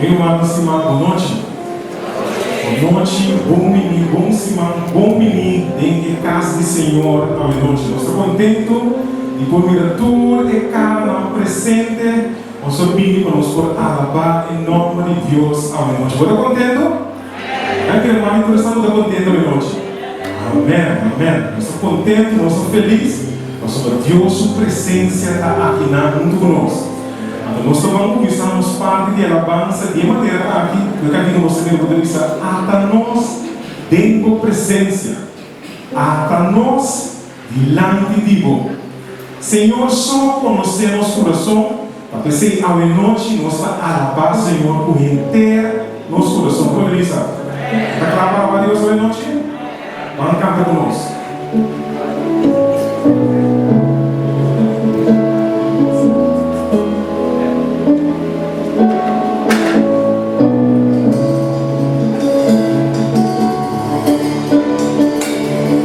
Mi rumannan stimá, bon nochi. Bon nochi, bon bini, bon siman, bon bini den e kas di Señor awe nochi. Nos ta kontentu di por mira tur e karanan presente. Nos a bini pa nos por alabá e nòmber di Dios awe nochi. Bo ta kontentu? Danki hermano i tur esnan ku ta kontentu awe nochi. Amèn, amèn. Nos ta kontentu, nos ta felis pasobra Dios su presensia ta akinan huntu ku nos. Anto nos ta ban kuminsá nos parti di alabansa di e manera aki, ku e kantika nos ta mira ku ta bisa, Ata nos den bo presensia, ata nos dilanti di bo. Señor so konosé nos kurason, ta p'esei awenochi nos ta alabá Señor ku henter nos kurason. Kon ta bisa? Ta kla pa alabá Dios awenochi? Ban kanta ku nos.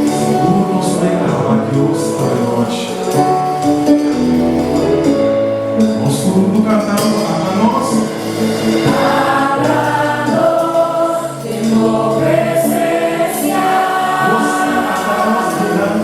Sigur nos ta alabá Dios awenochi. Nos tur huntu kantando, Ata nos. Ata nos den bo presencia. Nos ta ata nos dilanti.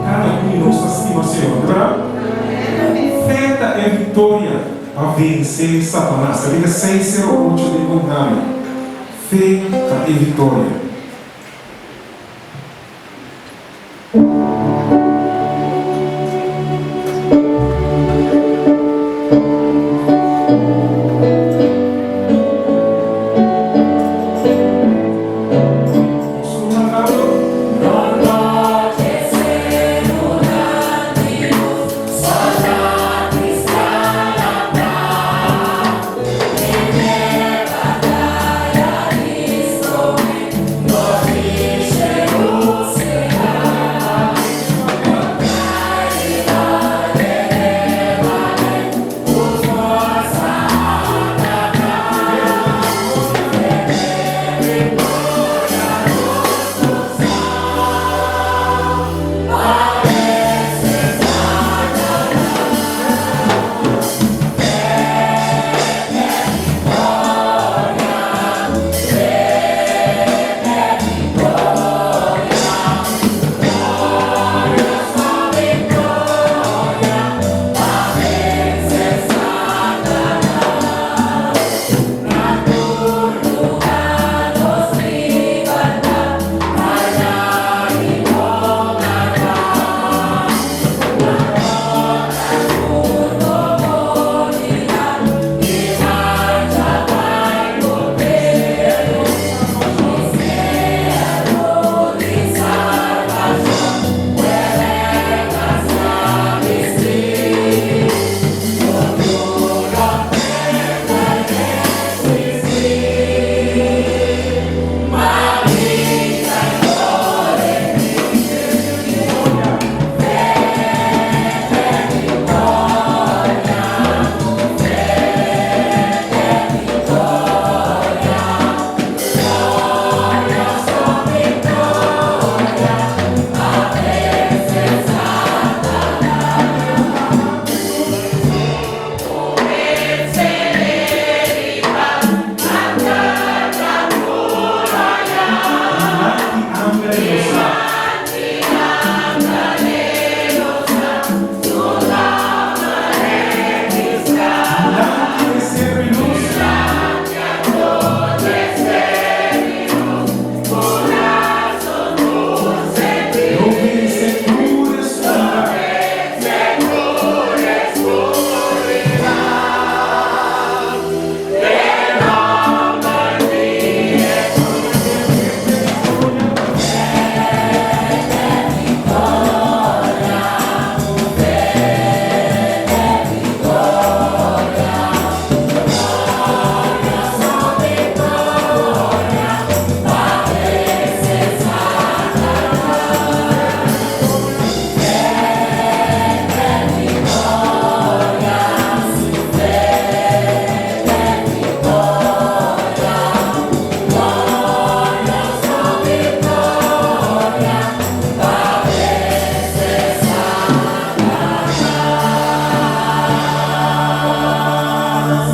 Kada un di nos ta stima Señor, ta bèrdat? Fe ta e viktoria pa vense Satanas. Ta bira 608 den komentario. Fe ta e viktoria. Lanti hamber nos ta. Lanti deseo i lus. Lo vense tur escuridad.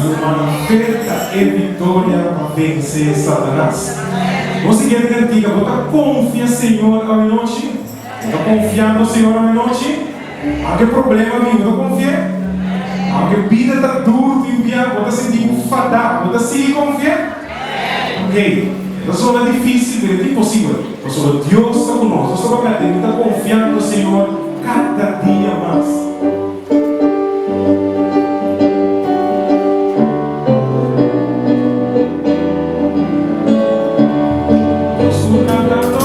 Ruman, fe ta e victoria pa vence Satanas. Nos siguiente cantica, bo ta confia Señor awenochi? Bo ta confiando Señor awenochi? Aunke problema bin, bo ta confi'é? Aunke bida ta duru tin bia, bo ta sinti bo fadá, bo ta sigui confi'é? Ok, e ta sona difícil, pero e ta imposibel, pasobra Dios ta ku nos. Nos ta bacante, mi ta confiando Señor cada dia mas. Nos tur cantando.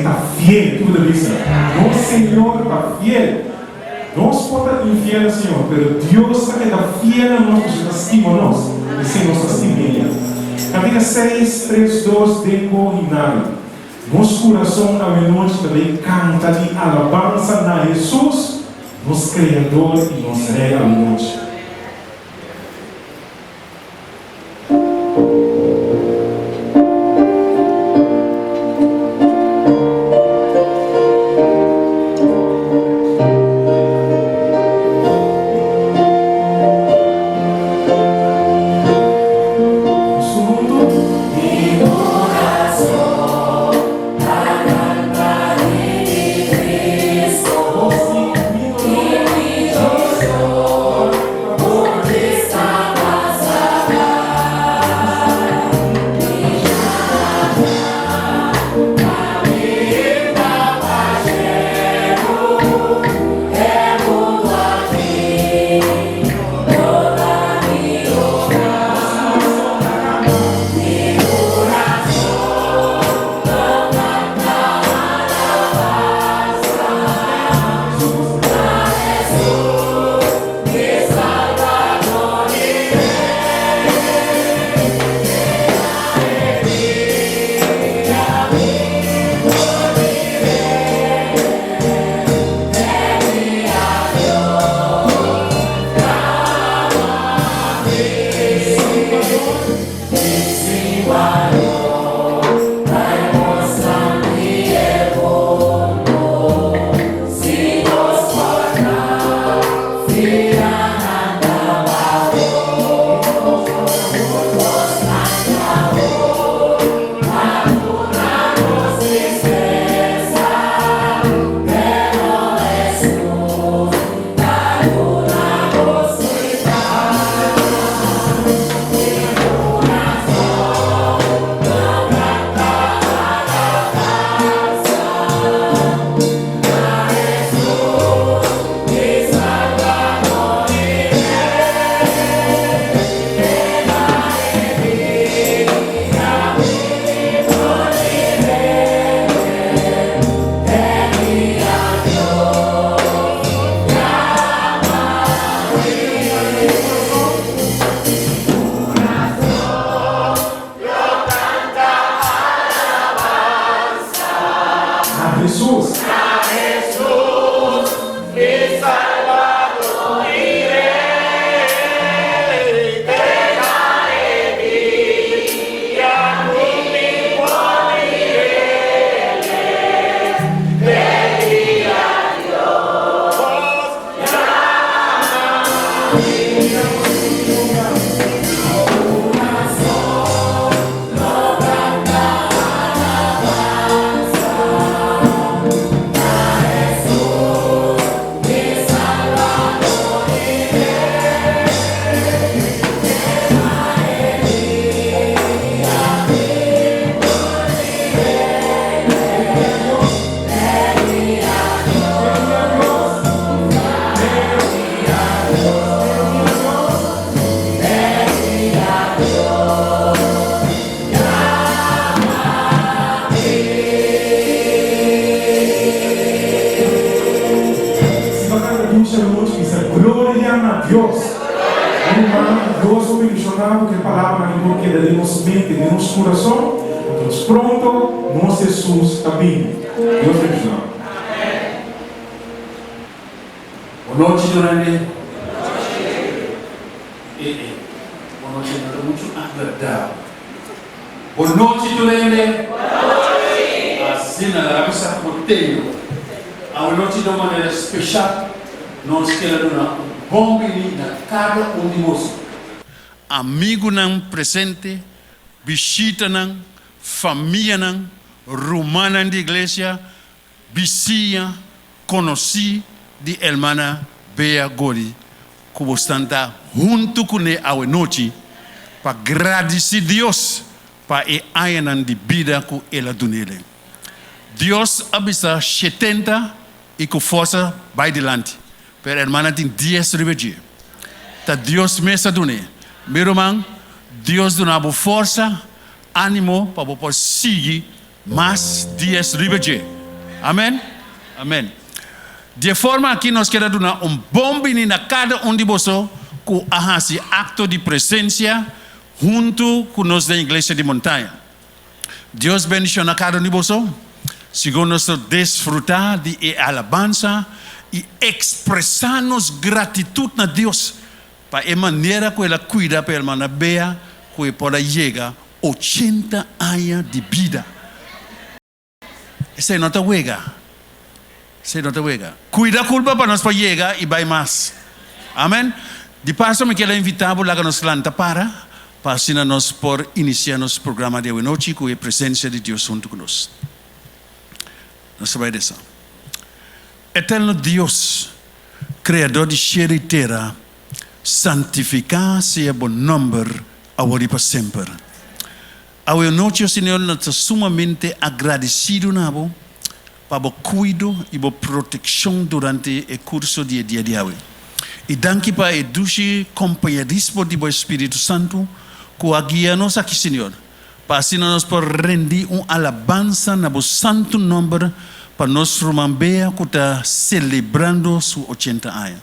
E ta fiel. Kiko ta bisa? Nos Señor ta fiel. Nos por ta infiel na Señor, pero Dios ta keda fiel na nos pasobra E ta stima nos. P'esei nos ta stim'é ya. Kantika seis, tres, dos den bo himnario. Nos kurason awenochi ta bay kanta di alabansa na Hesus, nos Kreador i nos Rei awenochi. Nos huntu. Mi kurason ta kanta di mi Kristu i mi dolor por trista pasará. Mi yama kaminda pa shelu, e mundu aki no ta mi hogar. Mi kurason lo kanta alabansa na Hesus, mi Salbador i Rei. Te alegria mi por mir'é, te mi adios Na Hesus. Si bo ta dushi anochi, bisa, Gloria na Dios! Mi rumannan, ku Dios lo bendishoná bo ku e palabranan aki por keda den nos mente, den nos kurason, anto nos pronto nos Hesus ta bini. Dios bendishoná bo. Bonochi durante. E e bonochi no ta muchu agradabel. Bonochi tur hende. Asina laga mi sa ku bo tendo. Awanochi den un manera speshal nos keda duna un bon bini na kada un di boso. Amigunan presente, bishitanan, famianan, rumannan di iglesia, Bisiña konosí di Hermana Bea Gori ku bo stan ta huntu kuné awe nochi pa gradisí Dios pa e añanan di bida ku el a dun'é. Dios a bisa shetenta i ku forsa bai dilanti, pero hermana tin dies riba dje. Ta Dios mes a dun'é. Mi ruman, Dios duna bo forsa, ánimo pa bo por sigui Mas dies riba dje. Amen? Amen. Di e forma aki nos kier a duna un bon bini na kada un di boso ku a hasi akto di presensia huntu ku nos den Iglesia di Montaña. Dios bendiciona cada un di boso segun nos ta desfruta di e alabansa y expresa nos gratitud na Dios pa e manera cu el a cuida pa hermana Bea cu e por a yega ochenta aña di bida. Esey no ta wega. Esey no ta wega. Cuida culpa pa nos por yega y bay mas. Amen. Di paso mi kier a invita bo laga nos lanta para pa asina nos por inicia nos programa di awenochi cu e presencia di Dios hunto cu nos. Nos ta bay reza. Eterno Dios, Creador di cielo y tera, santifica sea bo nomber awor y pa semper. Awe anochi, o Señor, nos ta sumamente agradecido na Bo pa Bo cuido y Bo proteccion durante e curso di e dia di awe. Y danki pa e dushi compañerismo di Bo Espíritu Santo cu a guia nos aki, Señor, pa asina nos por rendi un alabansa na Bo santo nomber pa nos ruman Bea cu ta celebrando su ochenta aña.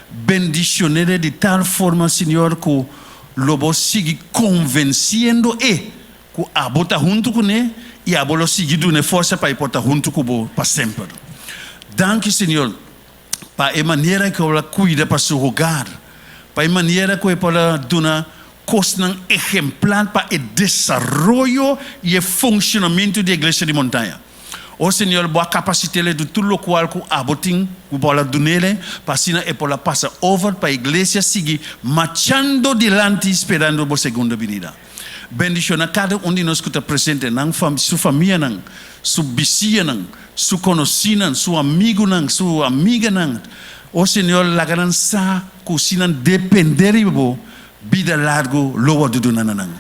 Bendicion'e di tal forma, Señor, cu lo Bo sigui convenciendo e cu Abo ta hunto cun'e y Abo lo sigui dun'e forsa pa e por ta hunto cu Bo pa semper. Danki, Señor, pa e manera cu e a cuida pa su hogar, pa e manera cu e por a duna cosnan ehemplar pa e desaroyo y e funcionamento di e Iglesia di Montaña. O Señor, Bo a capacit'ele di tur locual cu Abo tin cu Bo a dun'ele, pa asina e por a pasa over pa Iglesia sigui machando dilanti sperando Bo segunda binida. Bendiciona cada un di nos cu ta presente, nan su famianan, su bisianan, su conocinan, su amigunan, su amiganan. O Señor, laga nan sa cu si nan depende riba Bo, bida largo lo wordo duna na nan.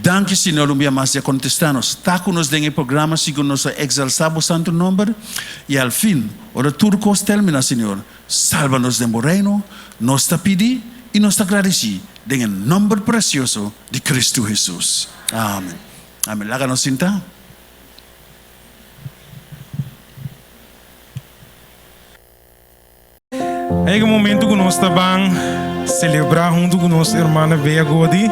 Danki Señor un bia mas di a contesta nos. Ta cu nos den e programa sigur nos a exalsa bo santo nomber y al fin ora tur cos termina Señor salba nos den bo reino nos ta pidi y nos ta gradeci den e nomber precioso di Cristo Jesus. Amen. Amen. Laga nos sinta. A yega momento ku nos ta ban selebrá huntu ku nos hermana Bea Godi,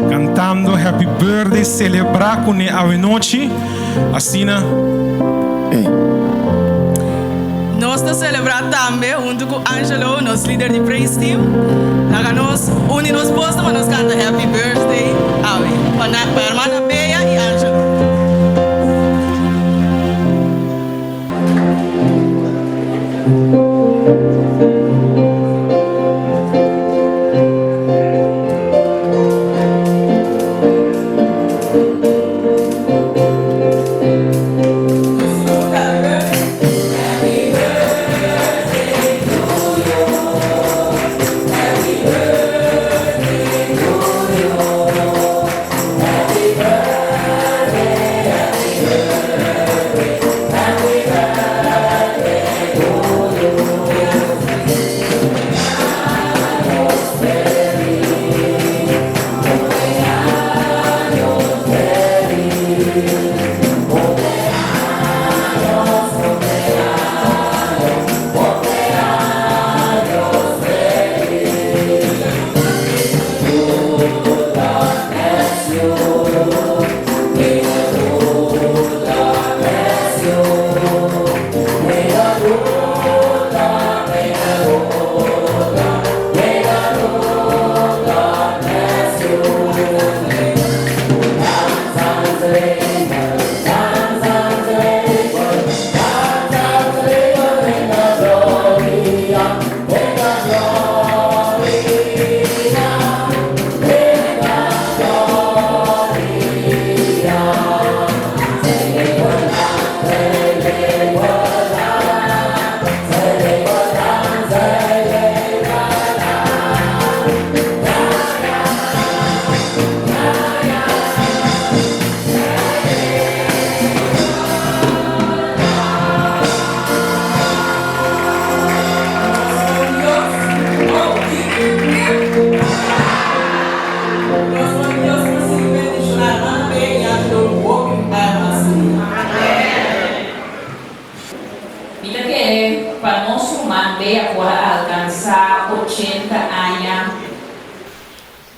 kantando Happy Birthday, selebrá kuné awenochi. Asina. Nos ta selebrá tambe huntu ku Angelo, nos lider di Praise Team. Laga nos uni nos bosnan pa nos kanta Happy Birthday awe pa hermana Bea i Angelo. pa nos ruman Bea por a alkansá 80 aña.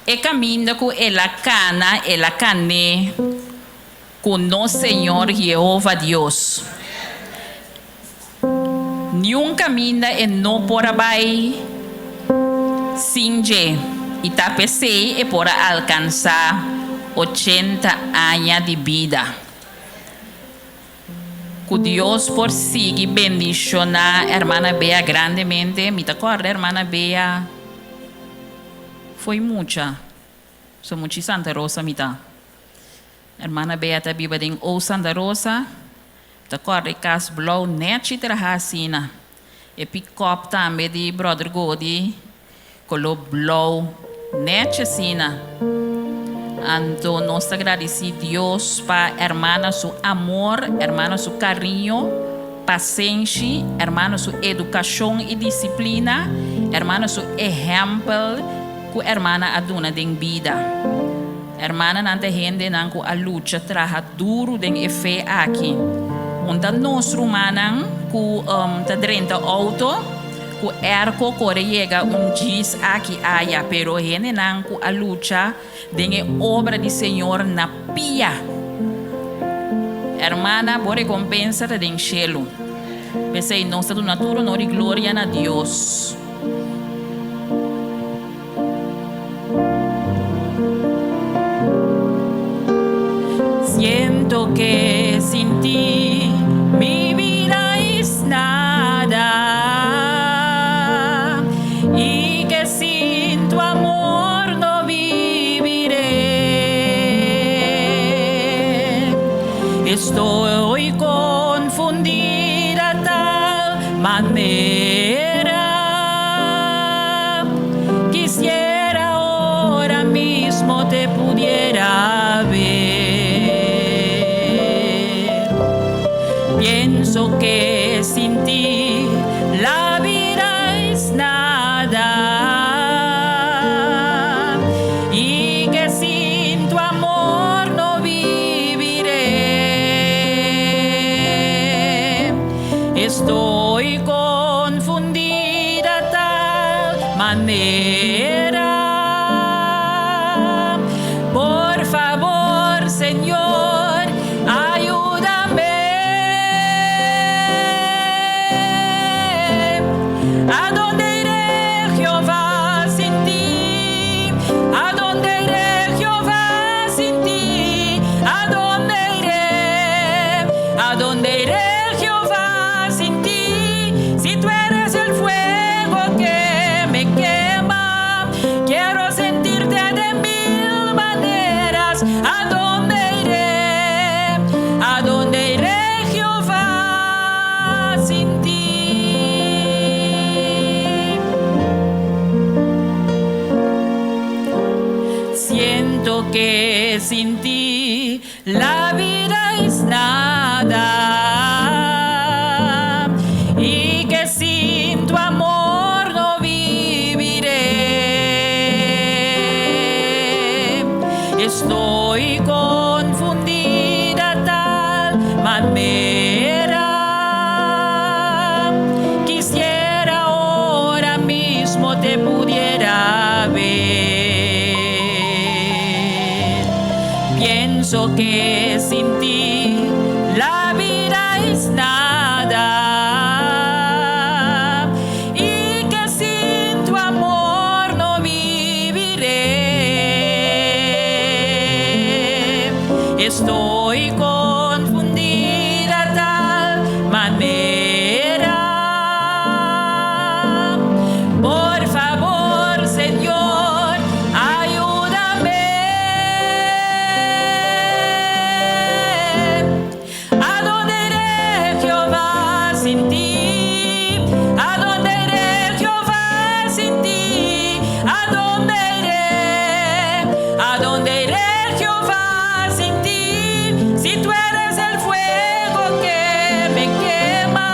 E kaminda ku el a kana, el a kan'é ku nos Señor Yehova Dios. Niun kaminda e no por a bai sin dje, i ta p'esei e por a alkansá 80 aña di bida. Ku Dios por sigui bendishoná Hermana Bea grandemente. Mi ta kòrda Hermana Bea fo'i mucha, so muchi Santa Rosa mi ta. Hermana Bea ta biba den Oud Santa Rosa. Mi ta kòrda e kas blou nèchi traha asina. E pikòp tambe di Brother Godi koló blou nèchi asina. Anto nos ta gradisí Dios pa hermana su amor, hermana su kariño, pasenshi, hermana su edukashon i disiplina, hermana su ehèmpel ku hermana a duna den bida. Hermananan ta hendenan ku a lucha traha duru den e fe aki. Un ta nos rumannan ku ta drenta outo ku airco kore yega un djis aki aya, pero hendenan ku a lucha den e obra di Señor na pia. Hermana, bo rekompensa ta den shelu. P'esei nos ta duna tur honor i gloria na Dios. Siento que sin ti mi vida es nada y que sin tu amor no viviré. Estoy confundida tal manera. Quisiera ahora mismo te pudiera ver. Pienso que sin ti la vida es nada y que sin tu amor no viviré. Estoy confundida tal manera. Por favor, Señor, ayúdame. ¿A dónde iré, Jehová, sin ti? ¿A dónde iré, Jehová, sin ti? ¿A dónde iré? ¿A dónde iré, Jehová, sin ti? Si tú eres el fuego que me quema, quiero sentirte de mil maneras. ¿A dónde iré? ¿A dónde iré, Jehová, sin ti? Siento que sin ti la vida es nada y que sin tu amor no viviré. Estoy confundida tal manera. Quisiera ahora mismo te pudiera ver. Pienso que sin ti la vida es nada y que sin tu amor no viviré. Estoy confundida tal manera. Por favor, Señor, ayúdame. ¿A dónde iré, Jehová, sin ti? ¿A dónde iré, Jehová, sin ti? ¿A dónde iré? ¿A dónde iré, Jehová, sin ti? Si tú eres el fuego que me quema,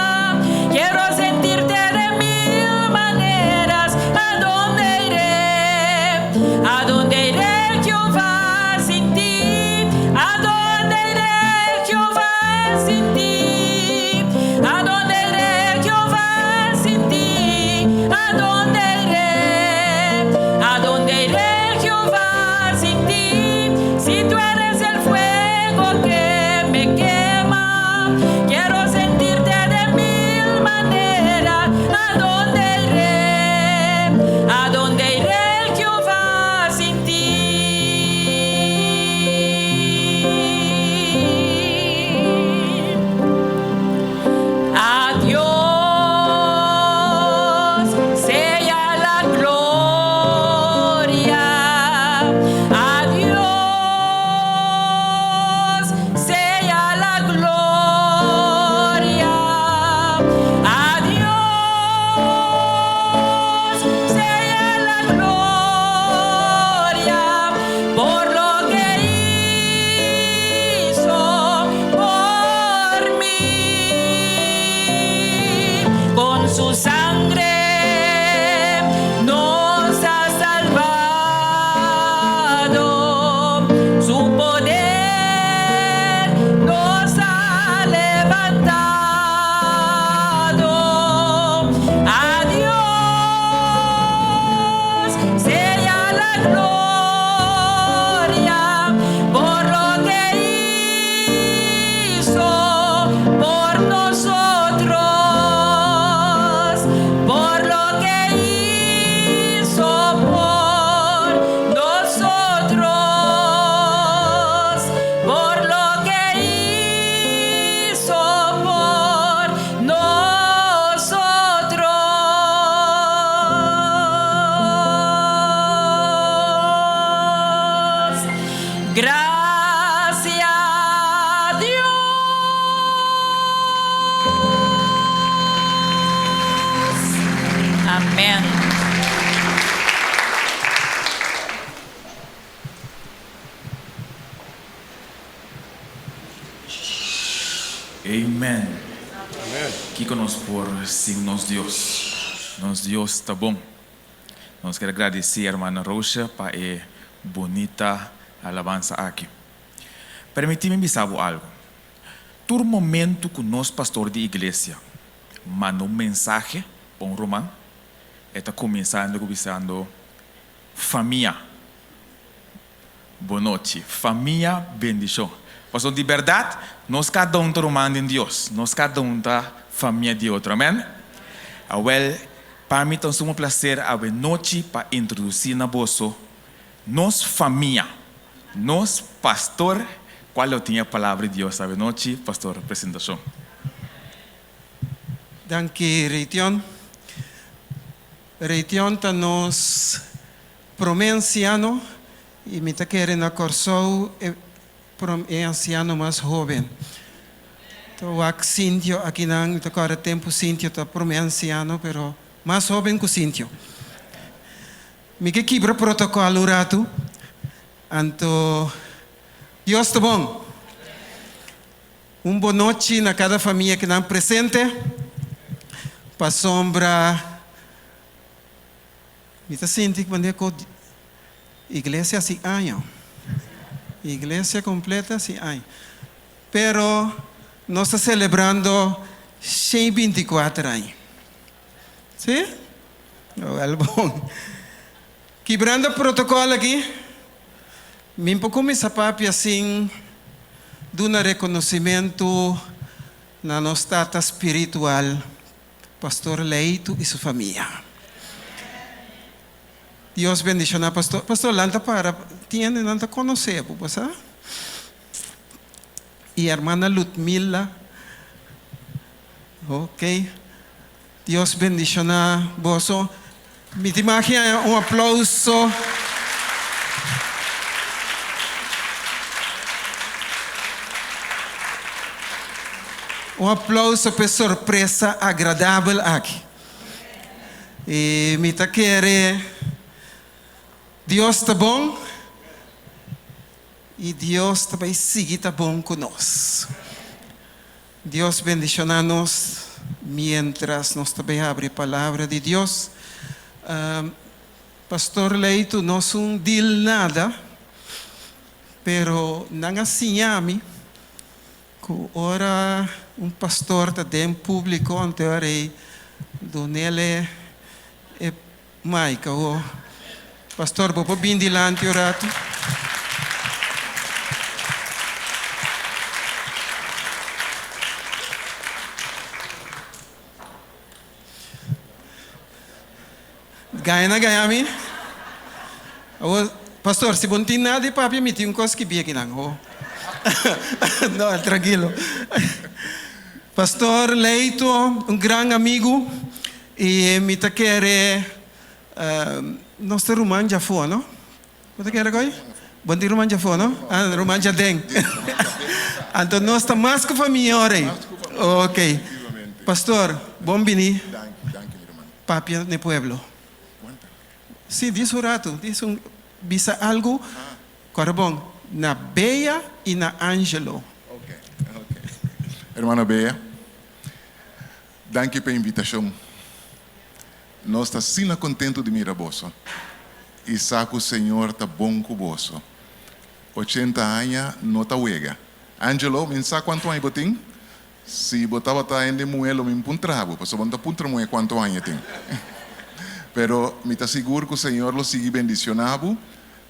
Su sangre nos ha salvado, su poder nos ha levantado. A Dios sea la gloria por lo que hizo por nosotros, por lo que hizo por nosotros, por lo que hizo por nosotros. Gracias a Dios. Amen. Amen. Kiko nos por sin nos Dios? Nos Dios ta bon. Nos kier gradisí hermana Roosje pa e bunita alabansa aki. Permití mi bisa bo algu. Tur momentu ku nos pastor di iglesia manda un mensahe pa un ruman, e ta kuminsando ku bisando, Famia, bonochi. Famia, bendishon. Pasobra di bèrdat, nos kada un ta ruman den Dios. Nos kada un ta famia di otro. Amèn? Awèl, pa mi ta un sumo plaser awe nochi pa introdusí na boso nos famia, nos pastor, kual lo tin e Palabra di Dios awe nochi. Pastor, presentashon. Danki Reytion. Reytion ta nos prome ansiano y mi ta kere na Corsou e e ansiano mas hoben. Ta wak Cintio akinan, mi ta corda tempo Cintio ta prome ansiano pero mas hoben cu Cintio. Mi ke kibra protocol un ratu, anto Dios ta bon. Un bonochi na kada famia kinan presente. Pasobra mi ta sinti ku manera ku iglesia hasi aña. Iglesia kompleto hasi aña. Pero nos ta selebrando 124 aña. Si? Wel bon. Kibrando protokòl aki, mi por kuminsá papia sin duna rekonosimentu na nos tata spiritual, Pastor Leito i su famia. Dios bendishoná Pastor. Pastor, lanta para, tin hendenan ta konosé bo, bo sa? I hermana Ludmila. Ok. Dios bendiciona boso. Mi ta imagina un aplauso. Un aplauso pa e sorpresa agradabel aki. Y mi ta kere Dios ta bon y Dios ta bay sigui ta bon cu nos. Dios bendiciona nos mientras nos ta bay habri palabra di Dios. Pastor Leito no sun deal nada, pero nan a siña mi cu ora un pastor ta den publico anto e rey dunele e mic awo. Pastor bo por bin dilanti un rato? Gaña na gaña mi. Awor, pastor, si bo no tin nada di papia, mi tin un kos skibí akinan. Ho. No, trankilo. Pastor Leito, un gran amigu, i mi ta kere nos ta ruman djafó, no? Bo ta kere koe? Bo no tin ruman djafó, no? Ah, ruman djaden. Anto nos ta mas ku famia ora ei. Ok. Pastor, bon bini. Papia n'e pueblo. Sí, dis un ratu. Dis un, bisa algu. Kòrda bon, na Bea i na Angelo. Hermana Bea, danki pa e invitashon. Nos ta asina kontentu di mira boso i sa ku Señor ta bon ku boso. Ochenta aña no ta wega. Angelo, mi sa kuantu aña bo tin? Si bo tabata hende muhé lo mi puntra bo, pasobra bo no ta puntra muhé kuantu aña e tin. Pero mi ta sigur ku Señor lo sigui bendishoná bo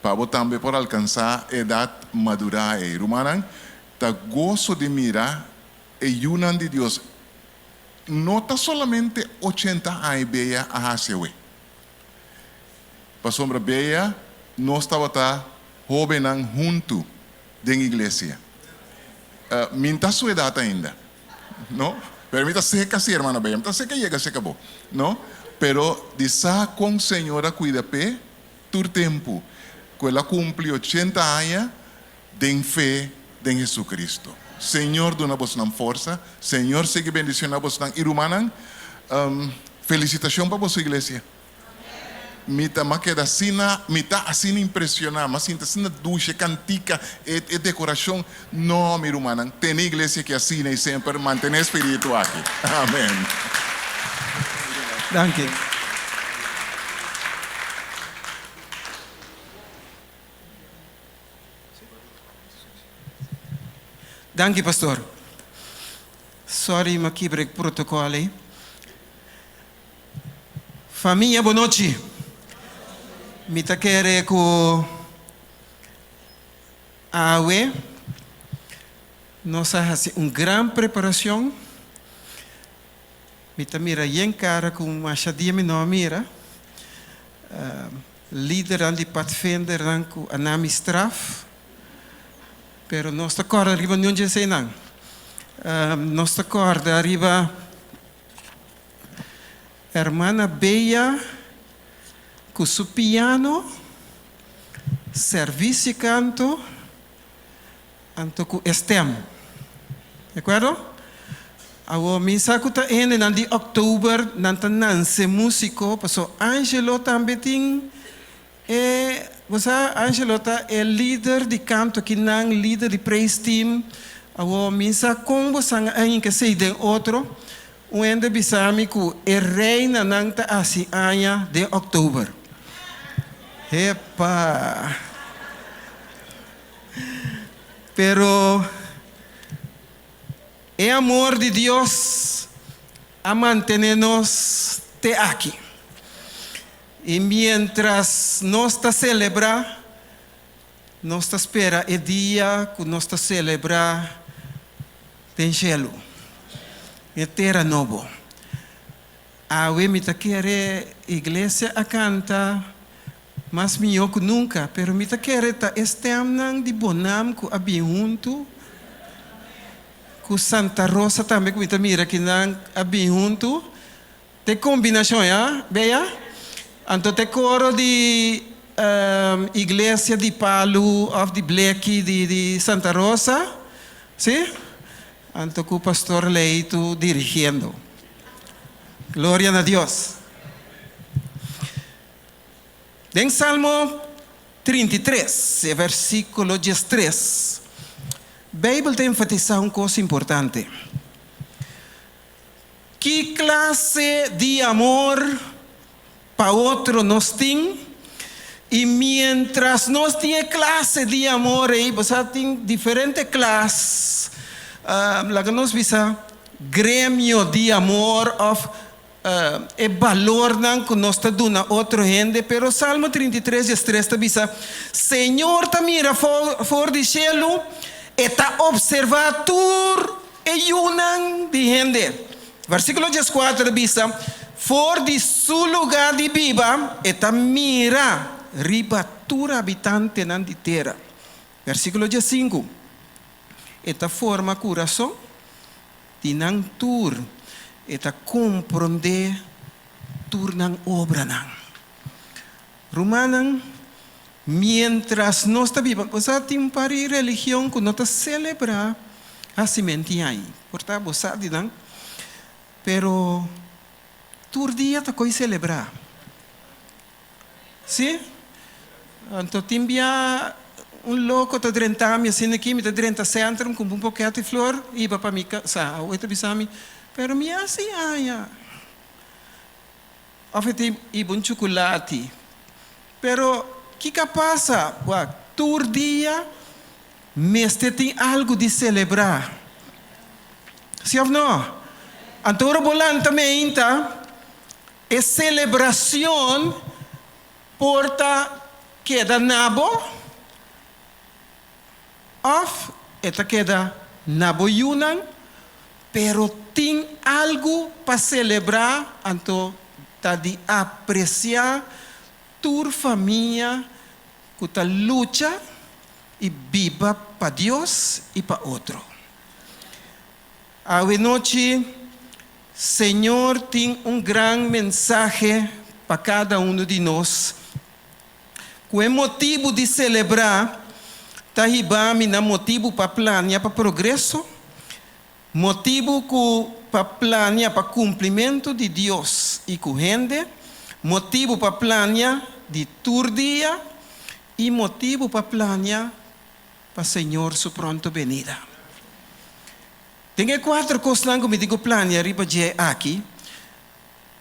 pa bo tambe por alkansá edat madurá ei. Rumannan, ta goso di mira e yunan di Dios. No ta solamente ochenta aña Bea a hasi awe. Pasobra Bea nos tabata hóbennan huntu den iglesia. Mi n'ta su edat ainda, no? Pero mi ta seka si, hermana Bea, mi ta seka yega seka bo, no? Pero di sa kon Señor a kuida p'e tur tempu ku el a kumpli ochenta aña den fe den Jesucristo. Señor duna bosnan forsa, Señor sigui bendiciona bosnan y rumannan, felicitacion pa boso iglesia. Mi ta m'a keda asina, mi ta asina impresiona, m'a sinti asina dushi e cantica, e e decoracion. No, mi rumannan, tene iglesia aki asina y semper mantene e spiritu aki. Amen. Danki. Danki pastor. Sorry m'a kibra e protocol ei. Famia bo nochi. Mi ta kere ku awe nos a hasi un gran preparashon. Mi ta mira yen kara ku masha dia mi no a mira. Lidernan di padvindernan ku a nami straf, pero nos ta kòrda riba niun dje eseinan. Nos ta kòrda riba Hermana Bea ku su piano, servisio kanto, anto ku e stèm. Di akuerdo? Awor mi sa ku ta hendenan di òktober nan ta nanse músiko, pasobra Angelo tambe tin e, bo sa Angelo ta e lider di kanto akinan, lider di praise team. Awor mi sa kon bo san a hinka esei den otro. Un hende bisa mi ku e reinanan ta hasi aña den òktober. Hepa! Pero e amor di Dios a mantené nos te aki. I miéntras nos ta selebrá, nos ta spera e dia ku nos ta selebrá den shelu, e tera nobo. Awe mi ta kere iglesia a kanta Mas mihó ku nunka, pero mi ta kere ta e stèmnan di Bonam ku a bin huntu, ku Santa Rosa tambe ku mi ta mira kinan a bin huntu. Ta e kombinashon, ya, Bea? Anto ta e koro di iglesia di Palu òf di Bleki di di Santa Rosa, si? Anto ku Pastor Leitu dirigiendo. Gloria na Dios! Den Salmo 33, e versíkulo 13, Beibel ta enfatisá un kos importante. Ki klase di amor pa otro nos tin? I miéntras nos tin e klase di amor ei, bo sa tin diferente klas, laga nos bisa gremio di amor òf E balornan ku nos ta duna otro hende, pero Salmo 33 diestres ta bisa, Señor ta mira for di shelu, E ta opservá tur e yunan di hende. Versíkulo dieskuater ta bisa, For di su lugá di biba, E ta mira riba tur habitantenan di tera. Versíkulo diesinku, E ta forma kurason Di nan tur e ta komprondé tur nan obranan. Rumannan, miéntras nos ta biba, bo sa tin un par di religion ku no ta selebrá hasimenti aña. Por ta bo sa di nan, pero tur dia ta ko'i selebrá. Sí? Anto tin bia un loko ta drenta mi asina aki, mi ta drenta Centrum kumpra un poket di flor hiba pa mi kasa. Awe ta bisa mi, pero mi a hasi aña. Òf e ta hiba un chukulati. Pero kiko a pasa? Wak, tur dia mester tin algu di selebrá. Si òf no? Anto ora bo lanta meinta, e selebracion por ta keda na bo of e ta keda na bo yunan, pero tin algu pa celebra, anto ta di aprecia tur famia cu ta lucha y biba pa Dios y pa otro. Awe nochi Señor tin un gran mensahe pa kada unu di nos. Ku e motibu di selebrá ta hiba mi na motibu pa plania pa progreso, motibu ku pa plania pa kumplimentu di Dios i ku hende, motibu pa plania di tur dia i motibu pa plania pa Señor su pronto benida. Den e kuater kosnan ku mi tin ku plania riba dje aki,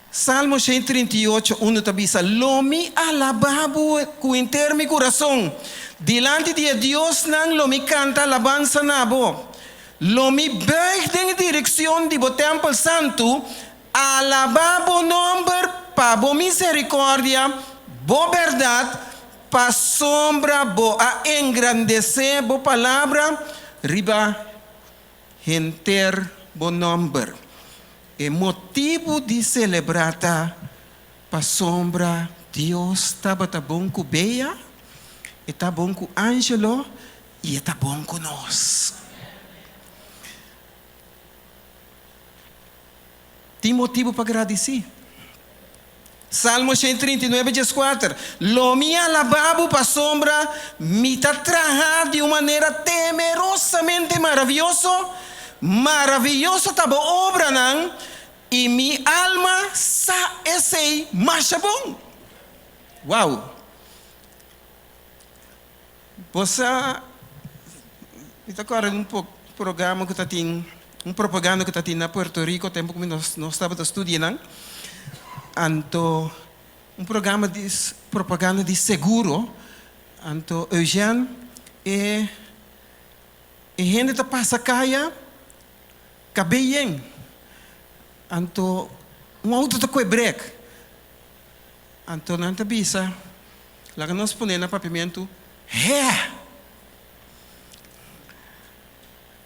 Salmo 138, unu ta bisa, Lo mi alabá bo ku henter mi kurason, dilanti di e diosnan lo mi kanta alabansa na bo. Lo mi buig den e direkshon di bo tèmpel santu, alabá bo nòmber pa bo miserikòrdia, bo bèrdat, Pasobra bo a engrandesé bo palabra riba henter bo nòmber. E motibu di selebrá ta pasobra Dios tabata bon ku Bea, e ta bon ku Angelo i e ta bon ku nos. Tin motibu pa gradisí. Salmo 139, 14, Lo mi alabá bo pasobra mi ta trahá di un manera temerosamente maravioso, maravioso ta bo obranan, i mi alma sa esei masha bon. Wow! Bo sa, mi ta kòrda un programa ku ta tin, un propaganda ku ta tin na Puerto Rico tempu ku nos nos tabata studia nan. Anto un programa di propaganda di seguro, anto Eugène e e hende ta pasa kaya kabei yen, anto un outo ta kue brek. Anto nan ta bisa, Laga nos pone na papiamentu, Hea!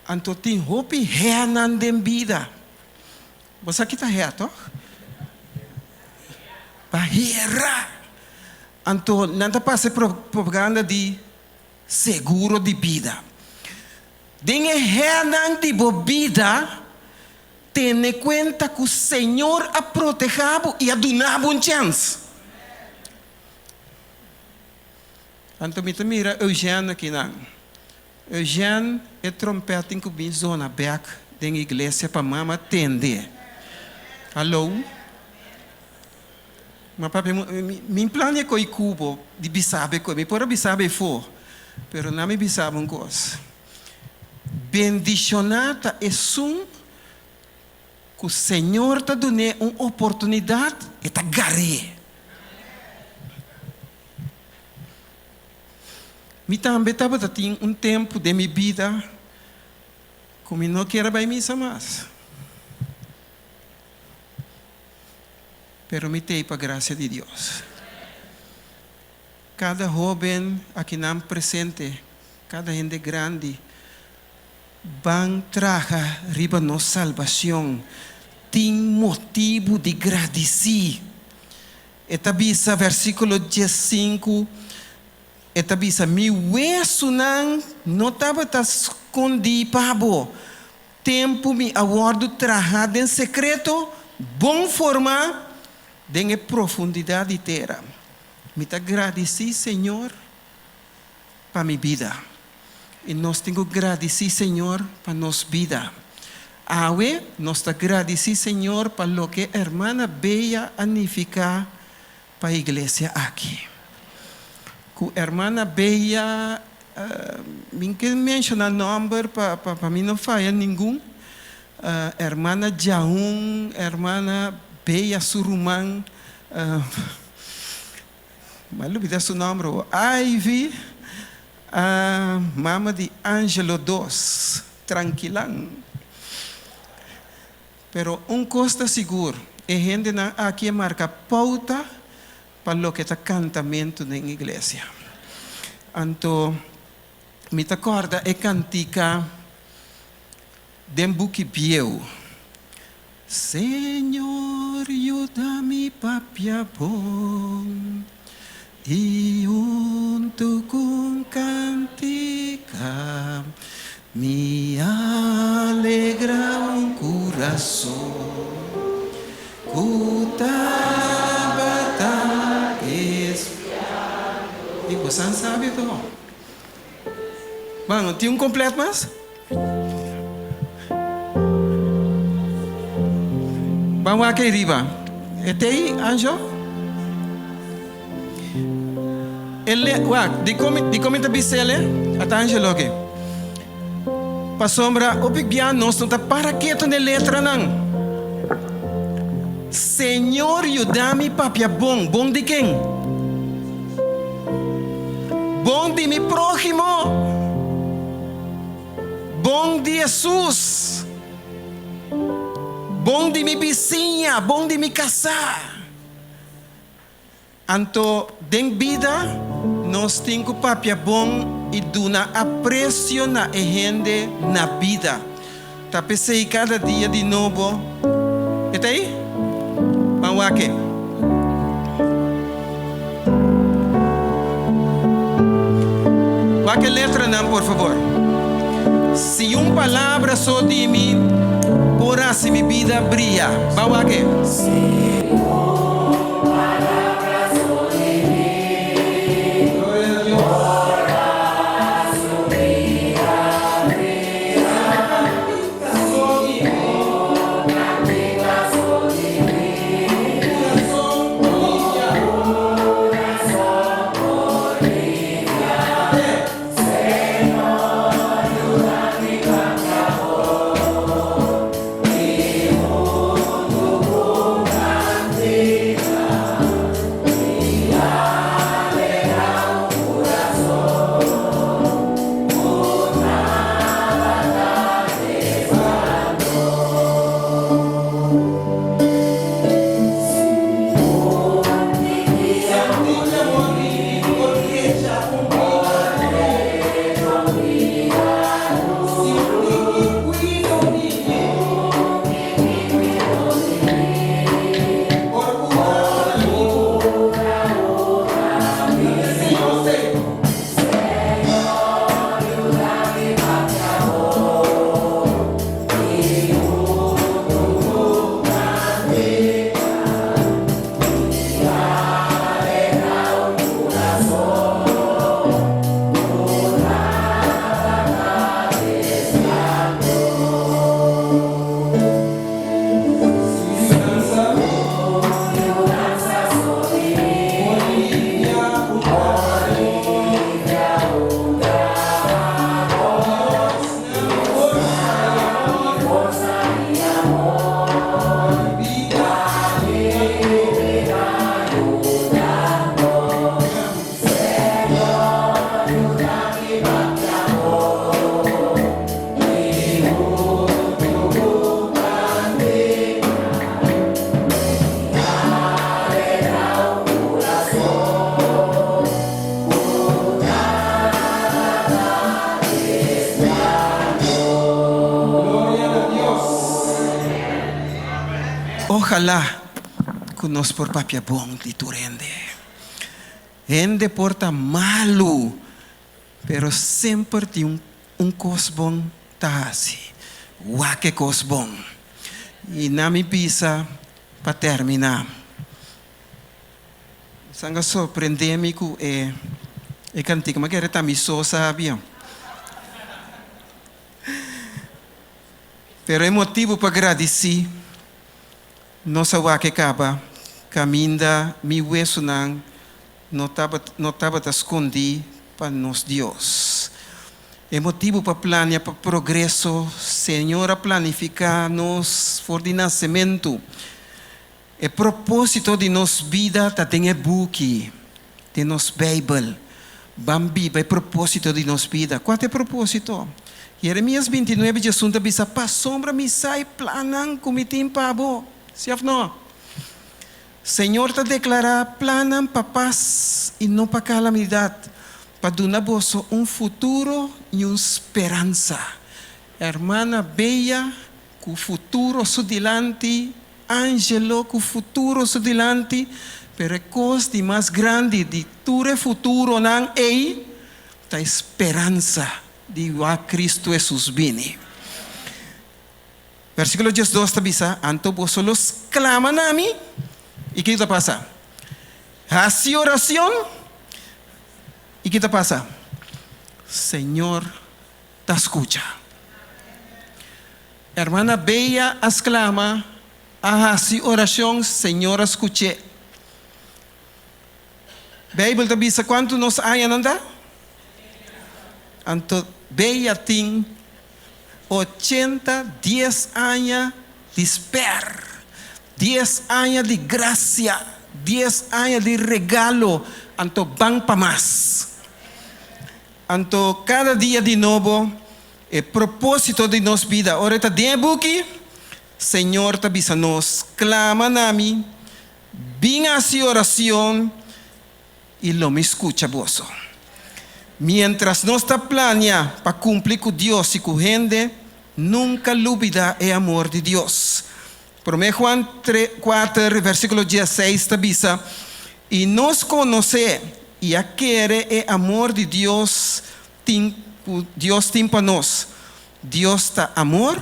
Anto tin hopi heanan den bida. Bo sa ki ta hea, tòg? Pa hera! Anto nan ta pasa e propaganda di seguro di bida. Den e heanan di bo bida, Tene kuenta ku Señor a protehá bo i a duna bo un chèns. Anto mi ta mira Eugène akinan. Eugène, e trompèt tin ku bin zona bèk den iglesia pa mama tende. Hallo? Ma papia, mi plania koi ku bo di bisa bo e kos. Mi por a bisa bo efo, pero na mi bisa bo un kos. Bendishoná ta esun ku Señor ta dun'é un oportunidat, e ta gar'é. Mi tambe tabata tin un tempu den mi bida ku mi no kier a bai misa mas. Pero mi t'ei pa grasia di Dios. Kada hóben akinan presente, kada hende grandi, ban traha riba nos salbacion. Tin motibu di gradici. E ta bisa, versiculo diesinku, e ta bisa, Mi wesunan no tabata scondí pa bo, tempu mi a wordu traha den secreto, bon formá den e profundidad di tera. Mi ta gradisí Señor pa mi bida. I nos tin ku gradisí Señor pa nos bida. Awe nos ta gradisí Señor pa loke Hermana Bea a nifiká pa iglesia aki. Ku Hermana Bea, mi n ke menshoná nòmber pa pa mi no faya ningun, Hermana Djaun, Hermana Bea su ruman. M'a lubida su nomber awo. Ivy, mama di Angelo dos. Trankilan. Pero un kos ta sigur, e hendenan aki a marka pouta pa loke ta kantamentu den iglesia. Anto mi ta kòrda e kantika den buki bieu, Señor yuda mi papia bon i huntu ku kantika mi alegra un kurason ku tabata espiando. Di bosan sabi to? Ban, tin un komplet mas? Ban wak ei riba. E te ei, Anjo? E le, wak, dikon mi, dikon mi ta bisa el e? Ata Angelo ke. Pasobra hopi bia nos no ta para ketu n'e letranan. Señor yuda mi papia bon. Bon di ken? Bon di mi próhimo. Bon di Hesus. Bon di mi bisiña. Bon di mi kasá. Anto den bida nos tin ku papia bon i duna apresio na e hende na bida. Ta p'esei kada dia di nobo e ta ei? Ban wak e. Wak e letranan por fabor. Si un palabra so di mi por hasi mi bida bria. Ban wak e. Ojalá ku nos por papia bon di tur hende. Hende por ta malu, pero semper tin un un kos bon ta hasi. Wak e kos bon. I na mi bisa pa terminá. San a sorprendé mi ku e e kantika. Mi a kere ta mi so sabia. Pero e motibu pa gradisí nos a wak e kaba kaminda mi wesunan no tabata no tabata skondí pa nos Dios. E motibu pa plania pa progreso, Señor a planifiká nos for di nasementu. E propósito di nos bida ta den e buki, den nos Beibel. Ban biba e propósito di nos bida. Kua ta e propósito? Jeremias bintinuebe djesun ta bisa, Pasobra mi sa e plannan ku mi tin pa bo. Si òf no? Señor ta deklará plannan pa pas i no pa kalamidat, pa duna boso un futuro i un speransa. Hermana Bella ku futuro su dilanti, Angelo ku futuro su dilanti, pero e kos di mas grandi di tur e futuronan ei ta e speransa di wak Cristo Hesus bini. Versíkulo diesdos ta bisa, Anto boso lo sklama na mi, i kiko ta pasa? Hasi oracion, i kiko ta pasa? Señor ta skucha. Hermana Bella a sklama, a hasi oracion, Señor a skuch'é. Bijbel ta bisa kuantu nos añanan ta? Anto Bella tin ochenta dies aña di sper, dies aña di gracia, dies aña di regalo, anto ban pa mas. Anto kada dia di nobo e proposito di nos bida ora e ta den e buki, Señor ta bisa nos, Clama na mi, bin haci oracion, i lo mi skucha boso. Miéntras nos ta plania pa kumpli ku Dios i ku hende, nunka lubidá e amor di Dios. Promé Juan kuater, versíkulo dieseis ta bisa, I nos konosé i a kere e amor di Dios tin ku Dios tin pa nos. Dios ta amor,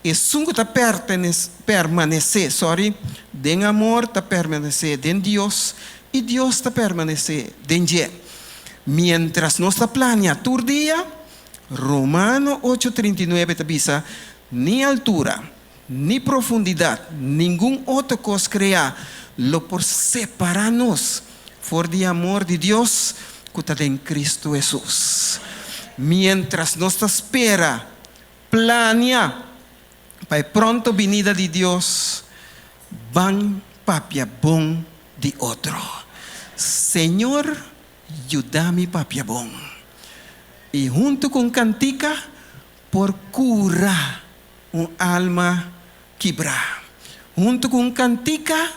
esun ku ta permanesé, sorry, den amor ta permanesé den Dios i Dios ta permanesé den dje. Miéntras nos ta plania tur dia, Romano ocho trinta i nuebe ta bisa, Ni altura, ni profundidat, ningun otro kos kreá lo por separá nos for di amor di Dios ku ta den Kristu Hesus. Miéntras nos ta spera, plania pa e pronto binida di Dios, ban papia bon di otro. Señor yuda mi papia bon. I huntu ku un kantika por kura un alma kibrá. Huntu ku un kantika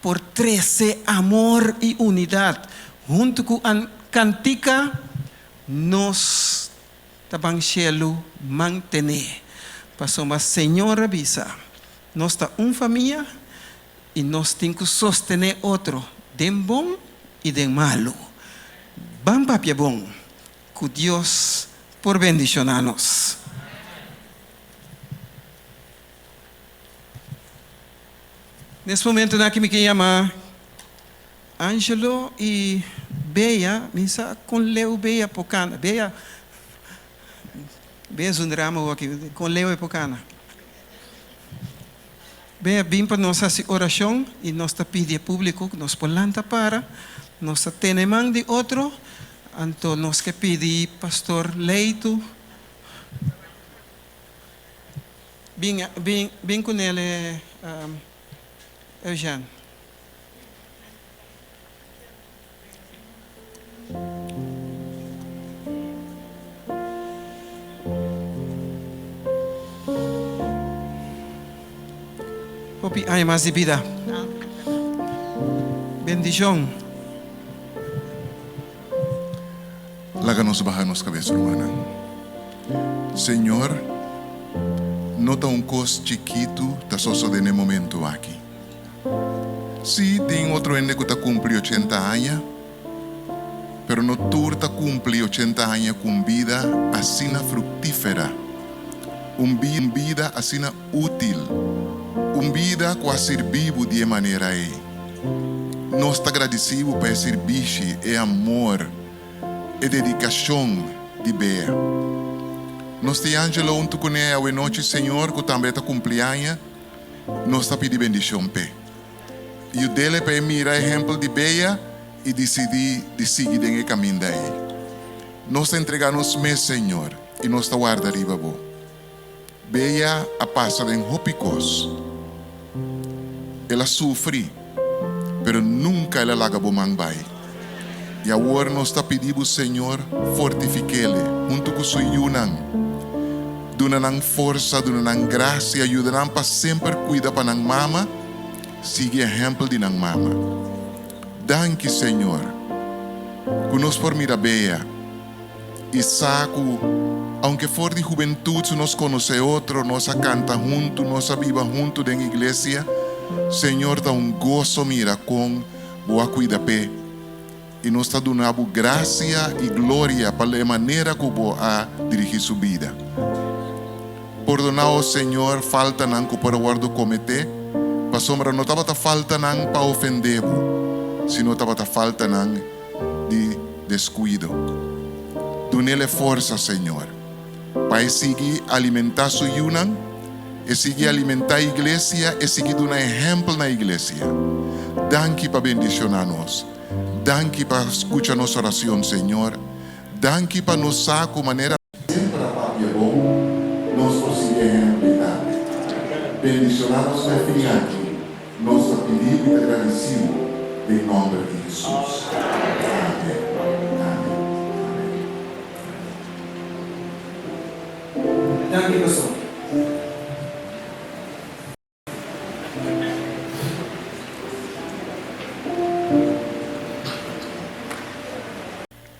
por trese amor i unidat. Huntu ku un kantika nos ta ban shelu mantené. Pasobra Señor a bisa, Nos ta un famia i nos tin ku sostené otro den bon i den malu. Ban papia bon, ku Dios por bendishoná nos. Nes momentonan aki mi ke yama Angelo i Bea, mi sa kon leu Bea por kana. Bea, Bea es un drama awor aki, kon leu e por kana. Bea bin pa nos hasi orashon i nos ta pidi e publiko ku nos por lanta para, nos ta tene man di otro, anto nos ke pidi Pastor Leito Bin, bin, bin ku nele, Eugène. Hopi aña mas di bida. Bendishon. Laga nos baha nos kabes, rumannan. Señor, no ta un kos chikitu ta sosode n'e momentu aki. Sí, tin otro hende ku ta kumpli ochenta aña, pero no tur ta kumpli ochenta aña ku un bida asina fruktífera, un bida asina útil, un bida ku a sirbi bo di e manera ei. Nos ta gradisí bo pa e sirbishi, e amor, e dedikashon di Bea. Nos tin Angelo huntu kuné awenochi, Señor, ku tambe ta kumpli aña. Nos ta pidi bendishon p'e. Yud'el pa e mira ehèmpel di Bea i disidí di sigui den e kaminda ei. Nos ta entregá nos mes, Señor, i nos ta warda riba Bo. Bea a pasa den hopi kos. El a sufri, pero nunka el a laga bo man bai. I awor nos ta pidi bo, Señor, fortifik'ele huntu ku su yunan. Duna nan forsa, duna nan grasia, yuda nan pa semper kuida pa nan mama, sigui ehèmpel di nan mama. Danki, Señor, ku nos por mira Bea i sa ku aunke for di hubentut nos konosé otro, nos a kanta huntu, nos a biba huntu den iglesia, Señor, ta un goso mira kon Bo a kuida p'e i nos ta duna Bo grasia i gloria pa e manera ku Bo a dirigí su bida. Pordoná, o Señor, faltanan ku por a wòrdu kometé, pasobra no tabata faltanan pa ofendé Bo, sino tabata faltanan di deskuido. Dun'el e forsa, Señor, pa e sigui alimentá su yunan, e sigui alimentá iglesia, e sigui duna ehèmpel na iglesia. Danki pa bendishoná nos. Danki pa skucha nos orashon, Señor. Danki pa nos sa ku manera. Semper a papia bon, nos por sigui ehèmpel ei tambe. Bendishoná nos na e fin aki. Nos ta pidi bo i ta gradisí bo den nòmber di Hesus. Amen. Amen. Amen. Danki pastor.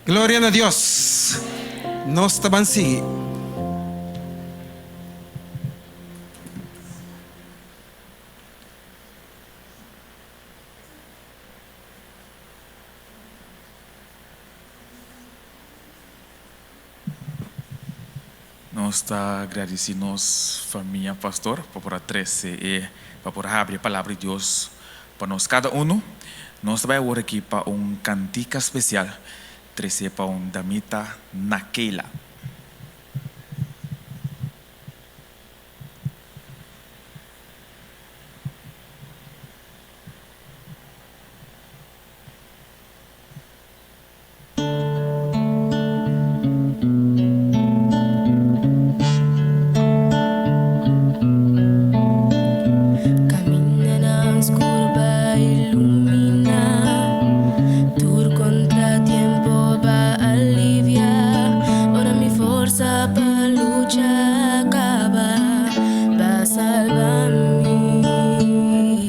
Gloria na Dios. Nos ta ban sigui. Nos ta gradisí nos famia pastor pa por a trese e pa por a habri e palabra di Dios pa nos kada unu. Nos ta bai awor aki pa un kantika spesial tresé pa un damita Nakeila. Camindanan scur ba ilumina Tur contratiempo ba alivia Ora mi forsa pa lucha caba Ba salba mi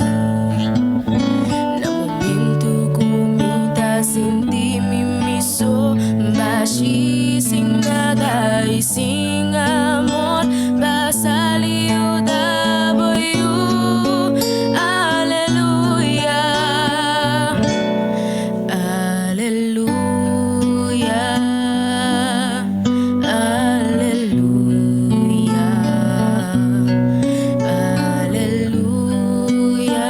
Na momento ku mi ta sinti mi mi so Bashi sin nada i sin amor Ba sali yuda bo yu Aleluya Aleluya Aleluya Aleluya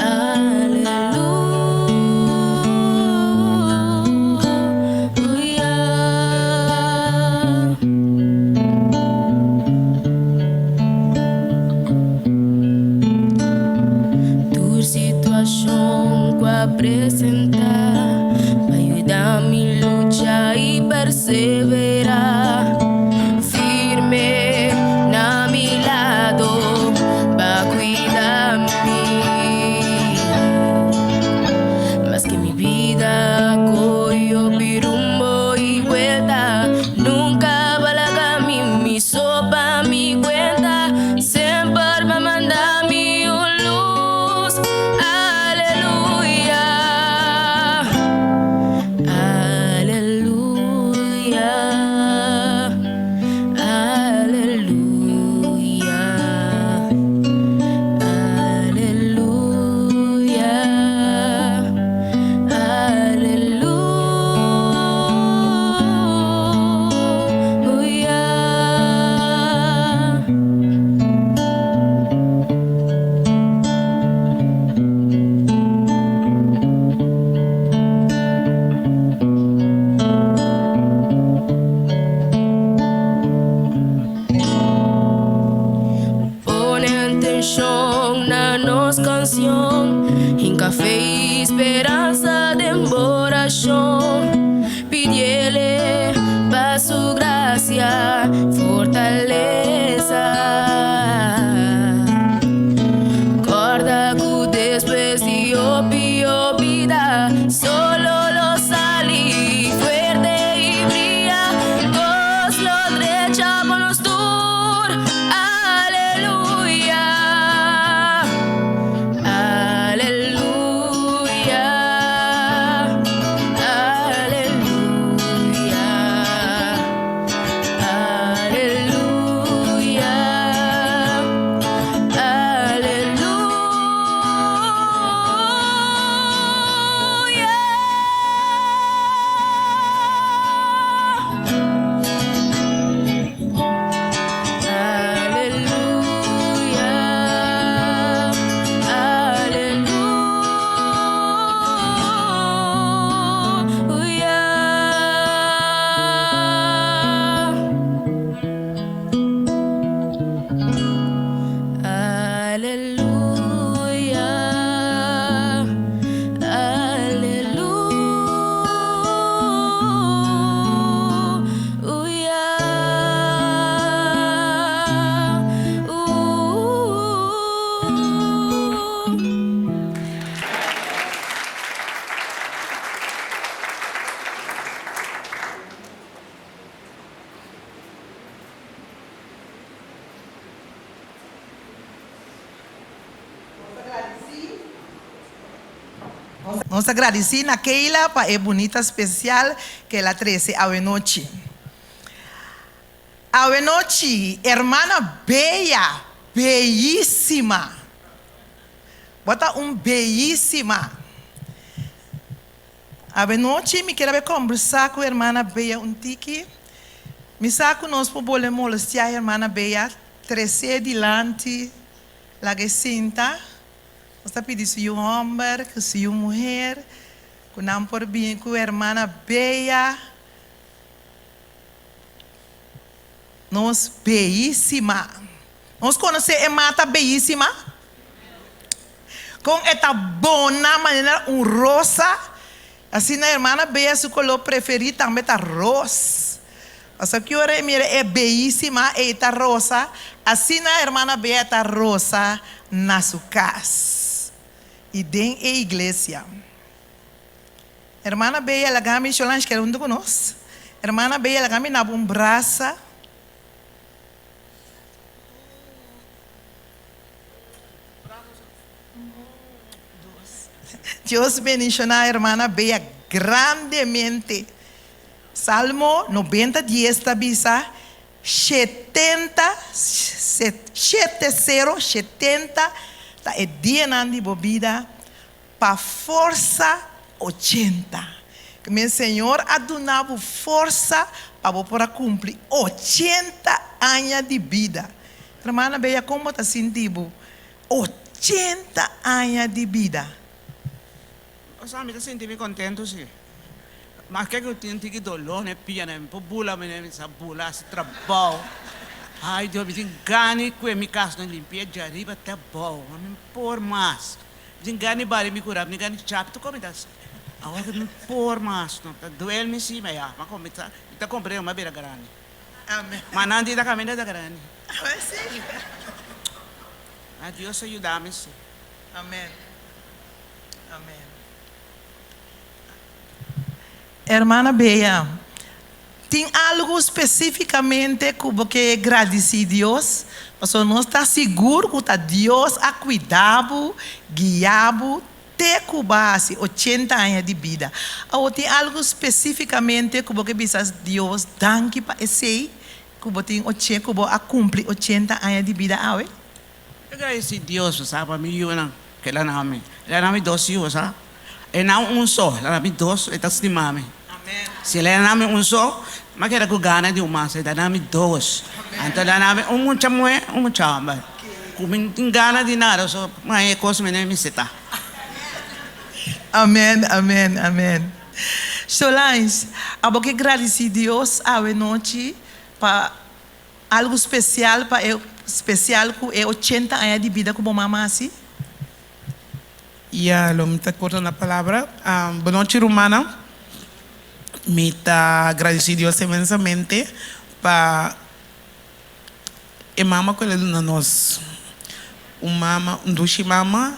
Aleluya Tur situashon ku a presentá Pa yuda mi lucha i perseverá Firme na mi lado pa cuida mi Maske mi bida coyo bi rumbo y vuelta Nunca ba laga mi mi so pa mi cuenta Semper ba manda mi un luz Aleluya Aleluya Aleluya Aleluya Aleluya Pone atenshon na nos kanshon Hinka fe i speransa den bo orashon Pidiele pa su grasia fortalesa. Nos ta gradisí na Keila pa e bunita spesial ku el a trese awenochi. Awenochi, hermana Bea, beyísima. Bo ta un beyísima. Awenochi mi kier a bai kòmbersá ku hermana Bea un tiki. Mi sa ku nos por bole molestiá hermana Bea, tres'é dilanti, laga e sinta. Nos ta pidi su yu hòmber ku su yu muher ku nan por bini ku hermana Bea. Nos beyísima. Nos konosé e mata beyísima? Kon e ta bona manera un rosa. Asina hermana Bea su koló preferí tambe ta ros. Pasobra ki ora e mira e beyísima ei ta rosa, asina hermana Bea ta rosa na su kas i den e iglesia. Hermana Bea laga mi, Solange keda huntu ku nos. Hermana Bea laga mi na bo un brasa. Dios bendiciona hermana Bea grandemente. Salmo 90 dies ta bisa 70, shete sero, 70 ta e dianan di bo bida pa forsa 80. Ke men Señor a duna bo forsa pa bo por a cumpli 80 aña di bida. Hermana Bea kon bo ta sinti bo 80 aña di bida? Osea mi ta sinti mi kontentu si. Maske ku tin tiki doló na e pianan mi por bula mi mi sa bula hasi trabou. Ai Dios mi tin gana di kue mi kas no limpia djariba te abou ma mi por mas. Mi tin gana di bari mi kura mi tin gana di chapi tur kos mi ta hasi. Awor mi por mas no ta duel mi si ma ya mi ta komprende mi a bira grandi. Ma nan di ta caminda ta grandi. Ma Dios a yuda mi si. Amen. Amen. Hermana Bea, tin algo specificamente cu bo ke gradici Dios? Pasobra nos ta sigur cu ta Dios a cuida bo, guia bo Te ku bo a hasi 80 aña di bida. Awor tin algu spesífikamente ku bo ke bisa Dios danki pa esei ku bo tin oche ku bo a kumpli 80 aña di bida awe? Mi ta gradisí Dios bo sa pa mi yunan ku el a na mi. El a na mi dos yu bo sa. E na un so, el a na mi dos, e ta stima mi. Si el a na mi un so, mi a keda ku gana di un mas, e ta na mi dos. Anto el a na mi un mucha muhé, un mucha hòmber. Ku mi no tin gana di nada, so ma e kos mi no mester ta. Amen, amen, amen. Solange, abo ke gradisí Dios awe nochi pa algu spesial pa e spesial ku e 80 aña di bida ku bo mama hasi? Ya lo mi ta corta na palabra. Bonochi rumannan. Mi ta gradeci Dios inmensamente pa e mama cu el a duna nos. Un mama, un dushi mama.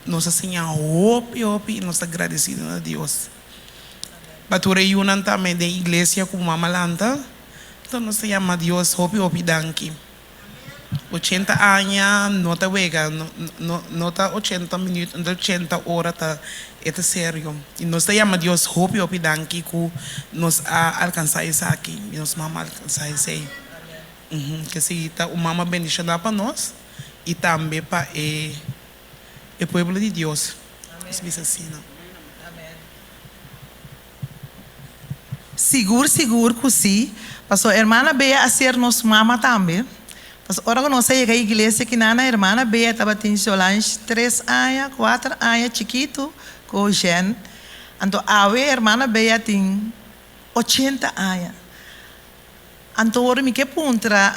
Nos a siña hopi hopi y nos ta gradecido na Dios. Pa tur e yunan tambe den iglesia cu mama lanta, enton nos ta yama Dios hopi hopi danki. 80 aña no ta wega, no no ta 80 minuut, no ta 80 ora ta e ta serio. Y nos ta yama Dios hopi hopi danki cu nos a alcansa esaki y nos mama a alcansa esey. Kesey ta un mama bendiciona pa nos y tambe pa e e pueblo di Dios. Nos bisa asina. Sigur sigur ku si, pasobra hermana Bea a ser nos mama tambe. Pasobra ora ku nos a yega iglesia kinana hermana Bea tabatin Solange tres aña, kuater aña chikitu ku Jean. Anto awe hermana Bea tin 80 aña. Anto ora mi ke puntra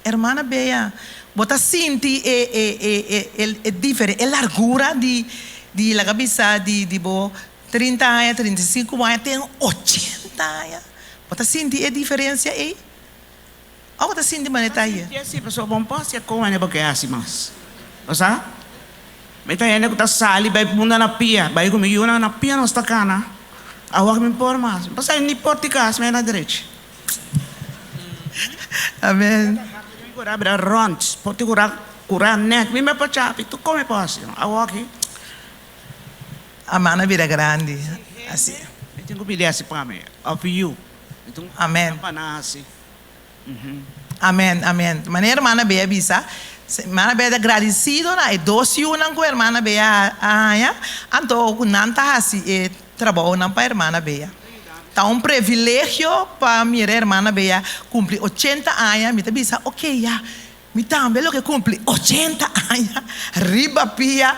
Hermana Bea, bo ta sinti e e e e e difere e largura di di laga bisa di di bo 30 aña, 35 aña te 80 aña? Bo ta sinti e diferencia ei? Of bo ta sinti manera ta ayer? Sinti asi pasobra bo no por haci e con hende bo ke haci mas. Bo sa? Mi ta hende cu ta sali bay bunda na pia, bay cu mi yunan na pia nos ta cana. Awor mi por mas. Mi por sali ni por ti cas mi na drechi. Amen. Cura bira rond, por ti cura cura net, mi me por chapi, tu come por haci, awoki. Hermana bira grandi. Asina. Mi tin ku pidi hasi pa mi of yu. Mi tin Amen. pa nan hasi. Amen, amen. Manera hermana Bea bisa, hermana Bea ta gradisido na e dos yunan ku hermana Bea a haña, anto ku nan ta hasi e trabounan pa hermana Bea. Ta un previlegio pa mira hermana Bea kumpli ochenta aña, mi ta bisa, ok ya, mi tambe lo ke kumpli ochenta aña riba pia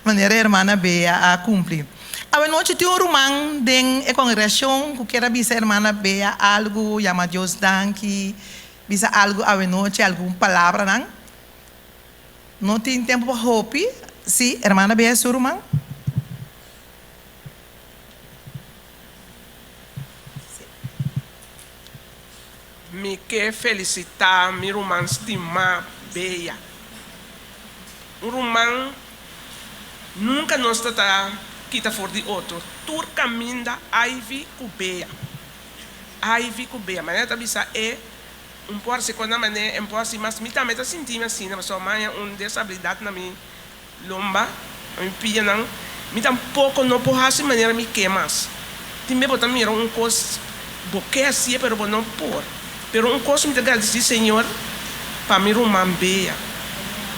manera hermana Bea a kumpli. Awenochi tin un ruman den e kongregashon ku kier a bisa hermana Bea algu, yama Dios danki, bisa algu awenochi, algun palabranan. No tin tempu pa hopi, si, hermana Bea su ruman. Mi ke felisitá mi ruman stimá Bea. Un ruman nunka nos ta ta kita for di otro. Tur kaminda Ivy ku Bea. Ivy ku Bea. Manera ta bisa e un por hasi kos na manera e por hasi mas. Mi tambe ta sinti mi asina pasobra mi haña un desabilidat na mi lomba, na mi pianan. Mi tampoko no por hasi manera mi ke mas. Tin bes bo ta mira un kos bo ke hasié pero bo no por. Pero un kos mi ta gradisí Señor pa mi ruman Bea.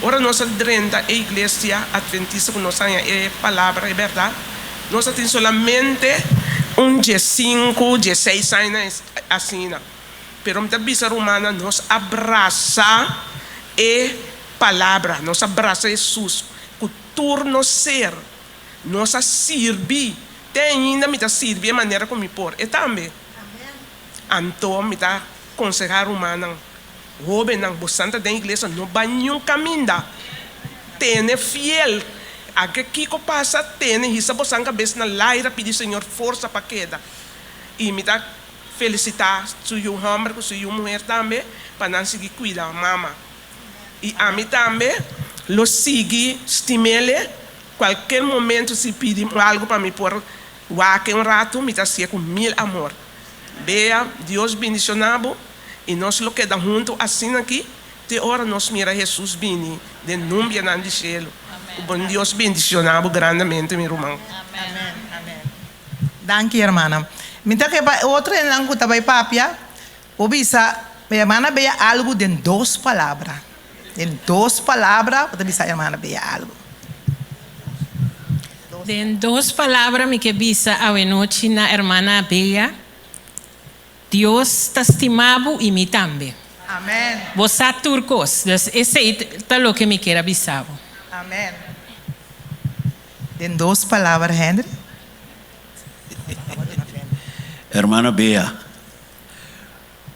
Ora nos a drenta e iglesia adventista ku nos haña e palabra, e bèrdat, nos a tin solamente un diesinku, dieseis aña asina. Pero mi ta bisa rumannan, nos a brasa e Palabra, nos a brasa Hesus ku tur nos ser. Nos a sirbi, te ainda mi ta sirbi e manera ku mi por. E tambe. Anto mi ta konsehá rumannan, hóbennan, bosan ta den iglesia, no bai niun kaminda. Tene fiel. Ake kiko pasa, tene, hisa bosan kabes na laira, pidi Señor forsa pa keda. I mi ta felisitá su yu hòmber ku su yu muher tambe pa nan sigui kuida mama. I ami tambe lo sigui stim'ele kualker momento si pidi algu pa mi por wak-e un ratu mi ta hasié ku mil amor. Bea, Dios bindishoná bo i nos lo keda huntu asina aki te ora nos mira Hesus bini den numbianan di shelu. Ku bon Dios bindishoná bo grandemente mi ruman. Amen amen danki hermana mi ta ke pa otro hendenan ku ta bai papia Bo bisa, Mi hermana bea algu den dos palabra. Den dos palabra bo ta bisa hermana bea algu. Den dos palabra mi ke bisa awenochi na hermana Bea, Dios ta stima bo i mi tambe. Amen. Bo sa tur kos, dus esei ta loke mi kier a bisa bo. Amen. Den dos palabra Henry. Hermana Bea,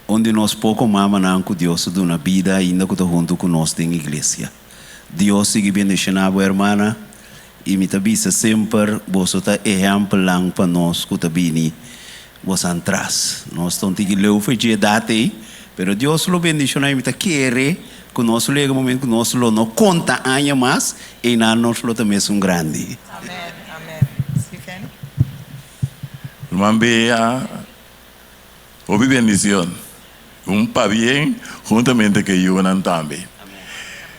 Un di nos poko mamanan ku Dios a duna bida ainda ku ta huntu ku nos den iglesia. Dios sigui bendishoná bo hermana i mi ta bisa semper boso ta ehèmpelnan pa nos ku ta bini bosan tras. Nos ta un tiki leu for dje edat ei, pero Dios lo bendishoná i mi ta kere ku nos lo yega momento ku nos lo no konta aña mas, einan nos lo ta mesun grandi. Amen, amen. Si Fenny? Ruman Bea. Hopi bendicion. Un pabien huntamente cu e yunan tambe.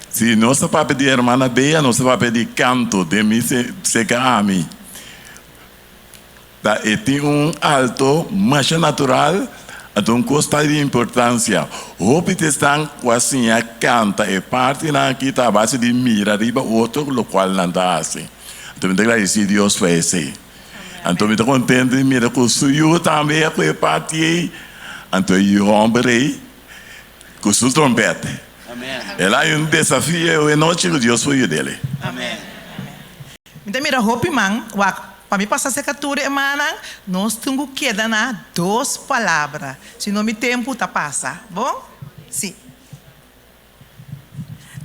Si nos ta papia di hermana Bea nos ta papia di canto den mi seca ami. Ta e tin un alto masha natural anto un cos ta di importancia. Hopi ta esnan cu a siña canta e partinan aki ta a base di mira riba otro locual nan ta haci. Anto mi ta gradici Dios pa esey. Anto mi ta contento di mira cu su yu tambe a coge parti ei. Anto e yu homber ei cu su trompet. El a hay un desafio e nochi cu Dios por yud'el. Mi ta mira hopi man wak pa mi pasa cerca tur e mannan nos tin cu keda na dos palabra sino mi tempo ta pasa bon si.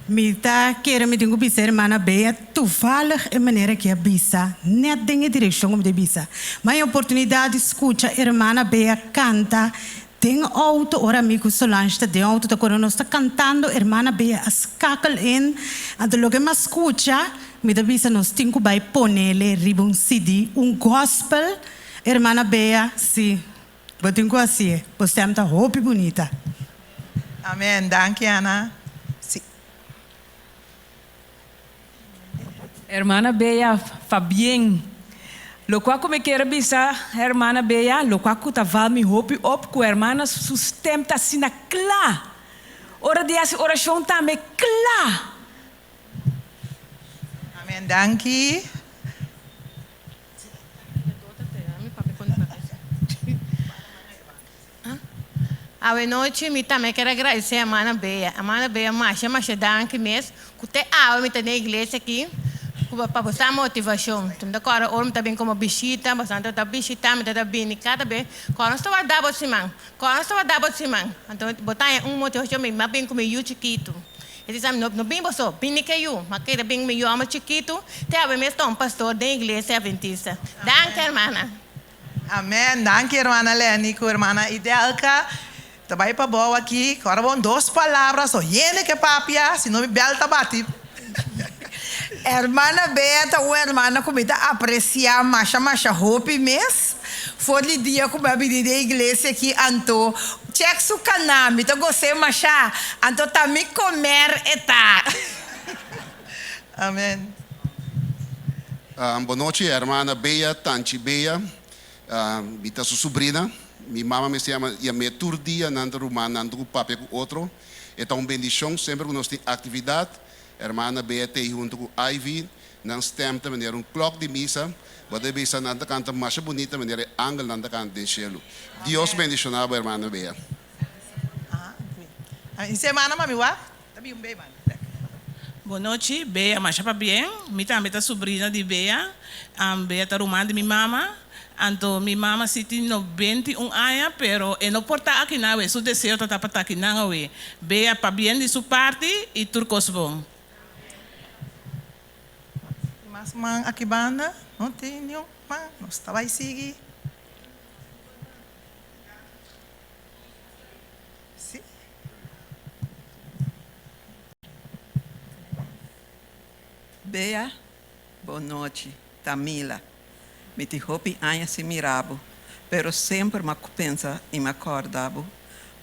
Mi ta kere mi tin ku bisa hermana Bea toevallig e manera ki a bisa net den e direkshon ku mi ta bisa. Mi a oportunidat di skucha hermana Bea kanta den outo ora mi ku Solange ta den outo ta kore nos ta kantando hermana Bea a skakel in anto loke mi a skucha mi ta bisa nos tin ku bai ponele riba un CD un gospel hermana Bea si Bo tin cu hacié. Bo stem ta hopi bunita. Amen danki Ana si. Hermana Bea Fabien. Lokua ku mi kier bisa hermana Bea, lokua ku ta val mi hopi op ku hermana su stem ta asina kla. Ora di hasi orashon tambe kla. Amen danki. Awe nochi mi tambe kier a gradisé Hermana Bea. Hermana Bea masha masha danki mes ku te awe mi ta den iglesia aki ku pa bo sa motivashon. Mi ta kòrda ora mi ta bin komo bishita, bastante ta bishita mi ta ta bini kada be kòrda nos ta warda bo siman, kòrda nos ta warda bo siman. Anto bo ta haña un motivashon mi a bin ku mi yu chikitu. E di sa mi no no bin bo so, bini ku e yu. Mi a keda bin ku mi yu hòmber chikitu te awe mes ta un pastor den iglesia adventista. Danki hermana. Amen danki hermana Lenny ku hermana Idelka ta bai pa bou aki ora bon dos palabra so hende ke papia si no mi bel ta bati. Hermana Bea ta un hermana ku mi ta apresia masha masha hopi mes for di dia ku mi a bini den iglesia aki anto chek su kana mi ta gos'é masha anto ta mi komer e ta. Amen. Bon nochi, hermana Bea, tanchi Bea. Mi ta su subrina. Mi mama mester yama yam'é tur dia, nan ta ruman, nan ta ku papia ku otro. E ta un bendishon semper ku nos tin aktividat. Hermana Bea t'ei huntu ku Ivy. Nan stèm ta manera un klòk di misa. Bo ta bisa nan ta kanta masha bunita manera e angelnan ta kanta den shelu. Dios bendishoná bo, hermana Bea. Semana mami wak ta bin un bei mami. Bon nochi, Bea, masha pabien. Mi tambe ta subrina di Bea. Bea ta ruman di mi mama. Anto mi mama si tin 91 aña, pero e no por ta akinan awe. Su deseo ta ta pa ta akinan awe. Bea, pabien di su parti y tur cos bon. Tin mas man aki banda? No tin niun man. Nos ta bay sigui. Si. Bea, Bon nochi, ta Mila. Mi tin hopi aña sin mira bo, pero semper m'a pensa i m'a kòrda bo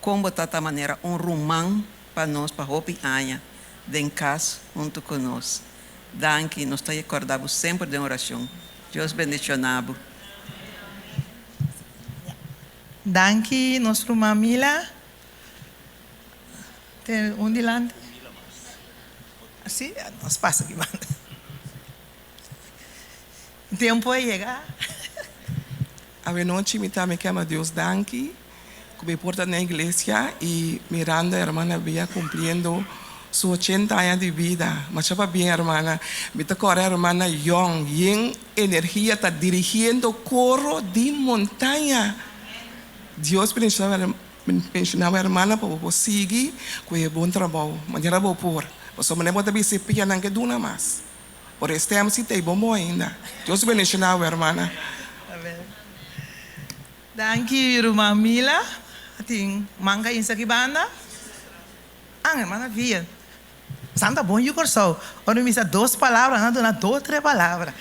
kon bo ta ta manera un ruman pa nos pa hopi aña den kas huntu ku nos. Danki, nos ta kòrda bo semper den orashon. Dios bendishoná bo. Danki nos ruman Mila. Tin un dilanti? Si, nos pasa aki banda. Tempo a yega. Awenochi mi tambe ke ama Dios danki ku mi por ta na iglesia i mirando hermana Bea kumpliendo su ochenta aña di bida. Masha pabien hermana. Mi ta kòrda hermana yòn, yen energia ta dirigiendo koro di montaña. Dios bendishona Mencionaba hermana pa bo por sigui cu e bon trabou manera bo por, pasobra manera bo ta bisa e pianan ke duna mas. Por e stem si ta e bon bo ainda. Dios bendiciona bo hermana. Amen. Danki ruman Mila. Tin manga insa ki banda? Ah, hermana Via. Santa bon yu Corsou. Ora mi bisa dos palabra, nan a duna dos tres palabra.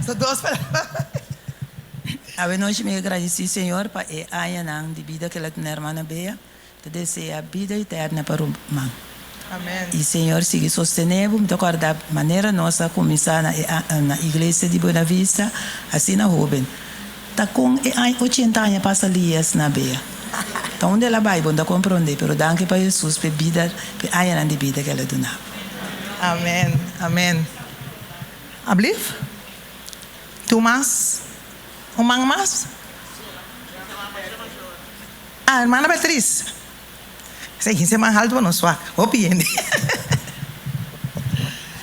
So dos palabra. Awe nochi mi gradisí Señor pa e añanan di bida ke el a duna hermana Bea. Ta desea bida eterna pa ruman. Amen. I Señor sigui sostené bo. Mi ta kòrda manera nos a kuminsá na e na iglesia di Buena Vista asina hóben. Ta kon e aña ochenta aña pasa Lies na Bea. Ta unda el a bai bo no ta komprondé, pero danki pa Hesus p'e bida p'e añanan di bida ke el a duna bo. Amen amen ablief tu mas un man mas ah hermana Beatriz esei kinse man haltu pa nos wak hopi hende.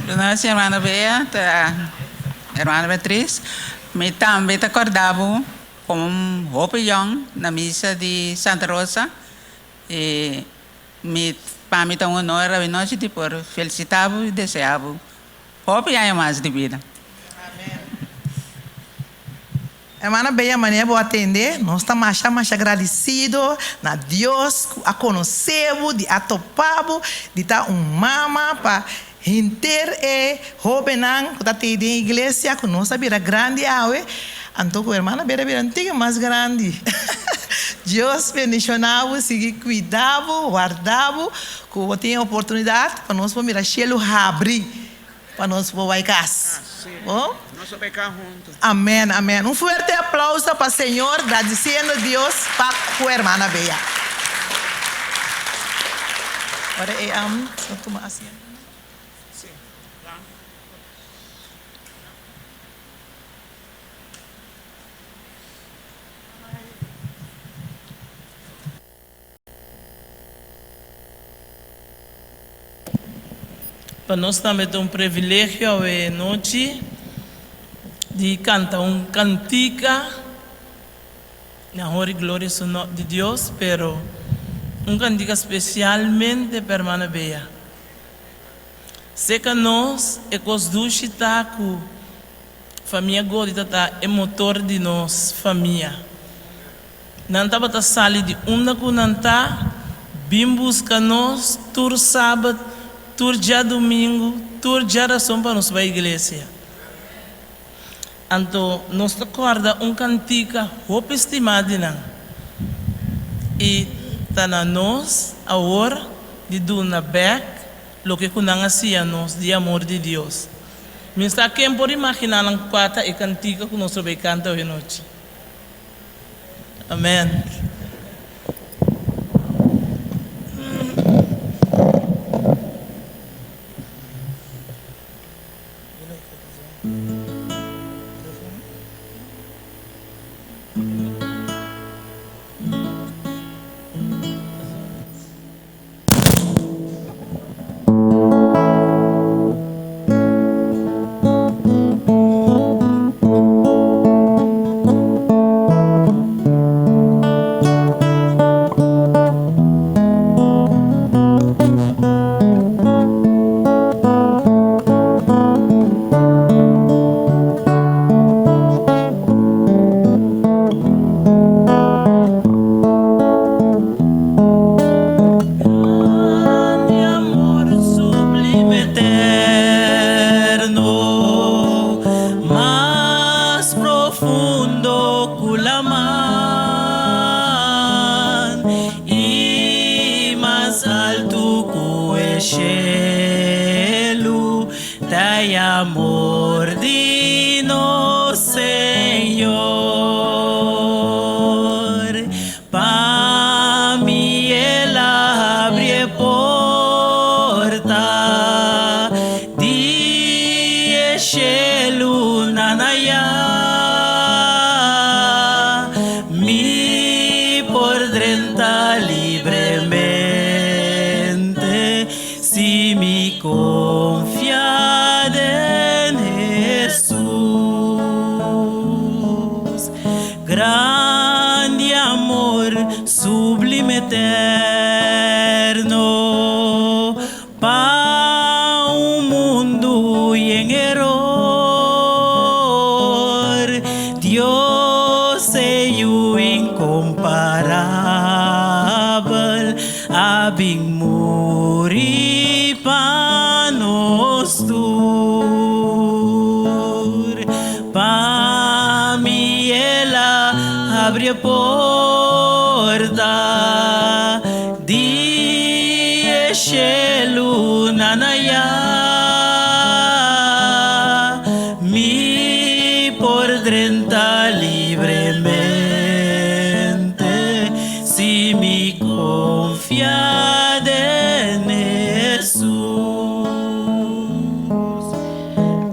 Buenas hermana Bea ta hermana Beatriz mi tambe ta corda bo como un hopi yong na misa di Santa Rosa y mi pa mi ta un honor awinochi di por felicita bo y desea bo hopi aña mas di bida. Hermana Bea, manera bo a tende, nos ta masha masha gradisido na Dios ku a konosé bo, di a topa bo, di ta un mama pa henter e hóbennan ku ta tei den iglesia ku nos a bira grandi awe. Anto ku hermana Bea ta bira un tiki mas grandi. Dios bendishoná bo, sigui kuida bo, warda bo, ku bo tin e oportunidat pa nos por mira shelu habri pa nos por bai kas. Bo? Nos ta peka huntu. Amen amen un fuerte aplauso pa Señor gradiciendo Dios pa cu hermana Bea. Ora e am ta tuma asiento. Si, danki. Pa nos tambe ta un privilegio awe nochi di canta un cantica na honra y gloria su no di Dios, pero un cantica specialmente pa Hermana Bea. Seca nos e cos dushi ta cu famia Godi ta ta e motor di nos famia. Nan tabata sali di unda ku nan ta, bin buska nos tur sabat, tur djadumingu, tur djarason pa nos bai iglesia. Anto nos ta kòrda un kantika hopi stimá di nan. I ta na nos awor di duna bèk loke ku nan a siña nos di amor di Dios. Mi sa ken por imaginá nan kua ta e kantika ku nos lo bai kanta awe nochi. Amen. Grandi amor sublime eterno, mas profundo ku laman i mas altu ku e shelu, ta e amor di nos Señor. Pa mi el a habri e porta di e shelunan ayá. Mi por drenta libremente si mi konfia den Hesus. Grandi amor, sublime eterno, pa un mundu yen eror, Dios e Yu inkomparabel a bin muri pa nos tur. Pa mi el a habri e porta di e shelunan ayá. Mi por drenta libremente si mi konfia den Hesus.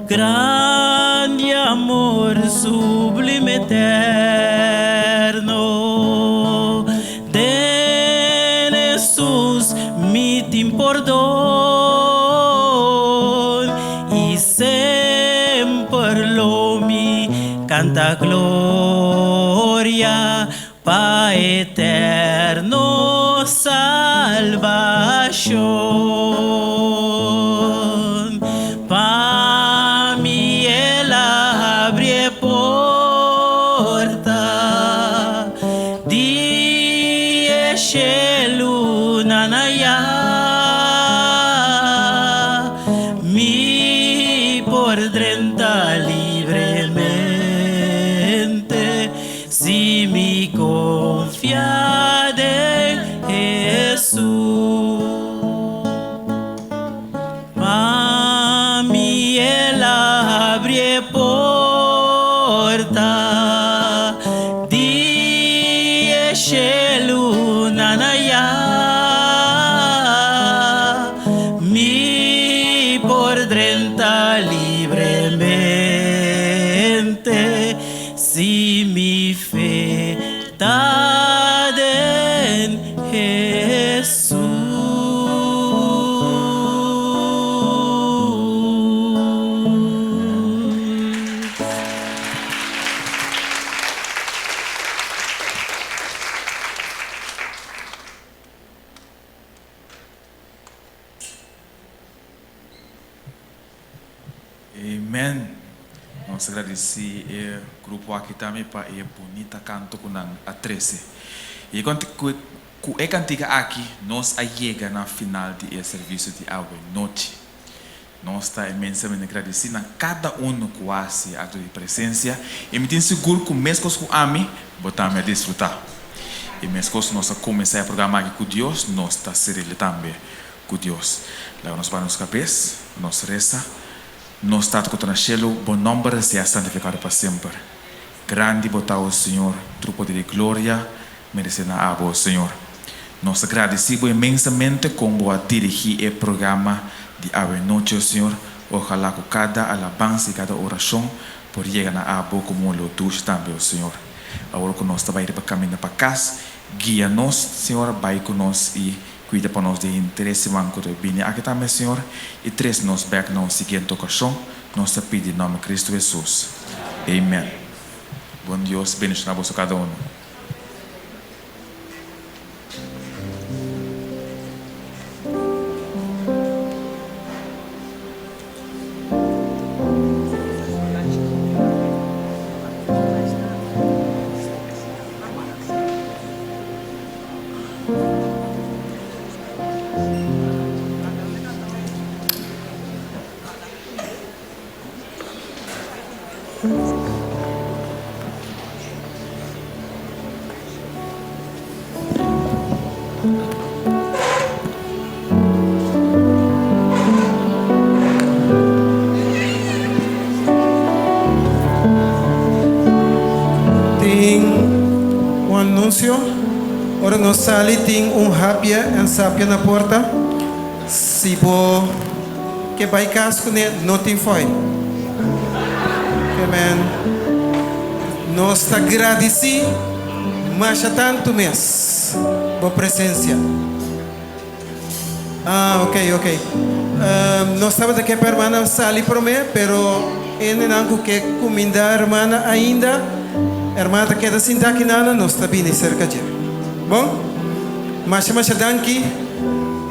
Grandi amor sublime eterno Den Hesus mi tin pordon I semper lo mi canta gloria Pa eterno salbashon. Pa mi el a habri e porta di e shelunan ayá. Mi por drenta libremente. Si mi konfia den Hesus, pa mi el a habri e porta. drenta libremente si mi fe ta den Hesus. Amen. Nos ta gradisí e grupo aki tambe pa e bunita kanto ku nan a trese. I ku e kantika aki nos a yega na final di e servisio di awe nochi. Nos ta inmensamente gradisí na kada unu ku a hasi akto di presensia i mi tin sigur ku meskos ku ami, bo tambe a disfrutá. I meskos nos a kuminsá e programa aki ku Dios, nos ta sirili tambe ku Dios. Laga nos baha nos kabes, nos resa, Nos Tata ku ta na shelu, bo nòmber sea santifikado pa semper. Grandi bo ta, o Señor, tur poder i gloria meresé na abo, o Señor. Nos ta gradisí bo inmensamente kon bo a dirigí e programa di awe nochi, o Señor. Ojalá ku kada alabansa i kada orashon por yega na abo komo un lo dushi tambe, o Señor. Awor ku nos ta bai riba kaminda pa kas, guia nos, Señor, bai ku nos i kuida pa nos den henter e siman ku ta bini aki tambe, Señor, i tres nos bèk na un siguiente okashon. Nos ta pidi nòmber Kristu Hesus. Amen. Bon Dios bendishoná boso kada unu. Tin un anuncio. Ora nos sali tin un hapia en sapia na porta. Si bo ke bai kas kuné no tin fo'i. Amen. Nos ta gradisí masha tantu mes bo presensia. Ah, ok, ok. Nos tabata ke pa hermana sali promé, pero hendenan ku ke kumindá hermana ainda, hermana ta keda sintá aki nana, nos ta bini serka dje. Bon? Masha masha danki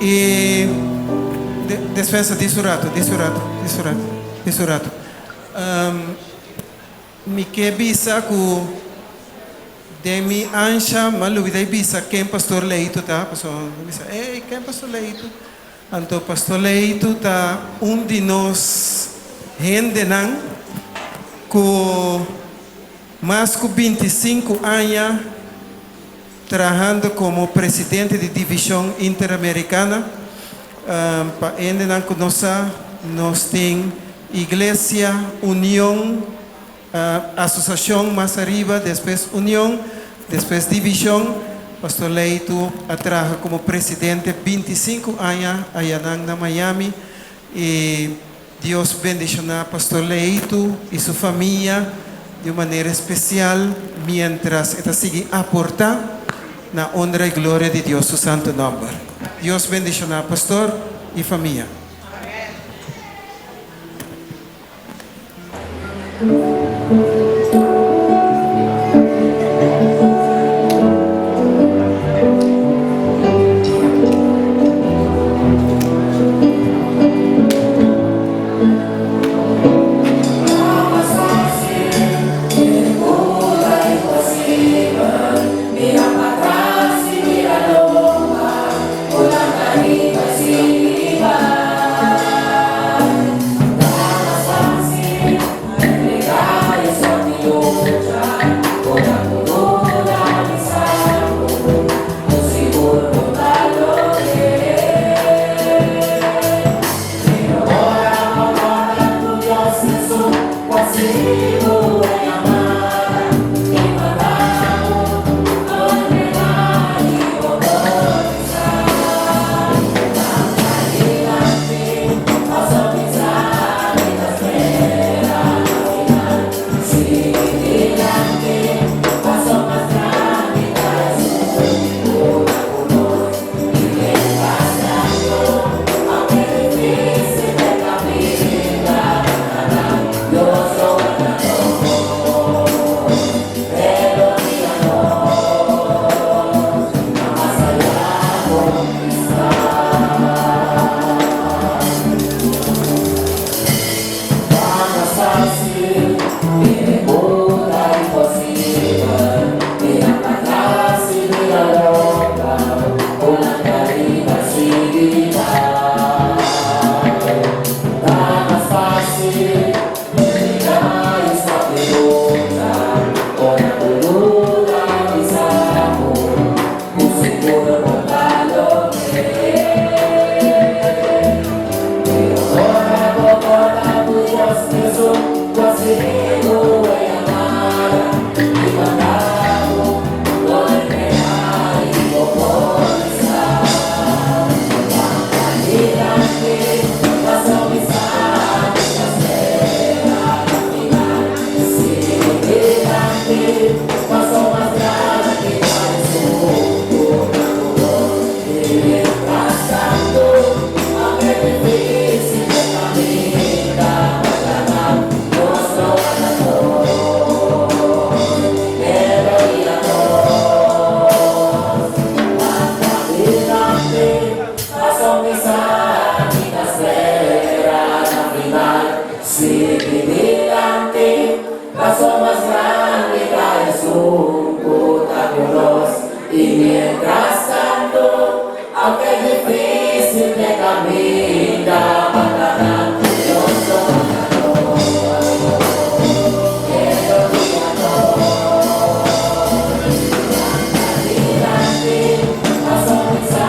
i despensa dis un rato, dis un rato, dis un rato, dis un rato. Mi ke bisa ku den mi ansha m'a lubida i bisa ken Pastor Leito ta, pasobra mi bisa, ey, ken Pastor Leito? Anto Pastor Leito ta un di nos hendenan ku mas ku 25 aña trahando komo presidente di Divishon Interamerikana. Pa hendenan ku no sa, nos tin Iglesia, Union, Asosiashon mas ariba, despues Union, despues Divishon. Pastor Leito a traha komo presidente 25 aña ayanan na Miami i Dios bendishoná Pastor Leito i su famia di un manera espesial miéntras e ta sigui aportá na honra i gloria di Dios su santu nòmber. Dios bendishoná Pastor i famia. Sigui dilanti, paso mas grandi ta esun ku ta ku nos. I mientras tantu, aunke difísil t'e kaminda pa kana, Dios lo wanta nos, E lo guia nos. Anda dilanti, paso mi sa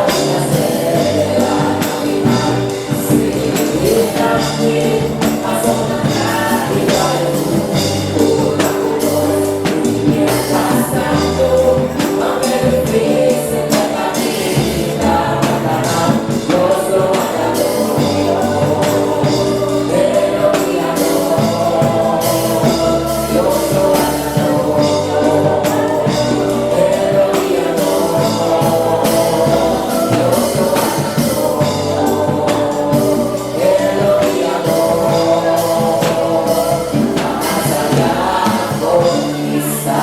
ku ta sera na final. Sigui dilanti, paso mas grandi ta esun ku ta ku nos. I mientras tantu, aunke difísil t'e kaminda pa kana, Dios lo wanta nos, E lo guia nos. Dios lo wanta nos, E lo guia nos. Dios lo wanta nos, E lo guia nos. Mas ayá konkistá.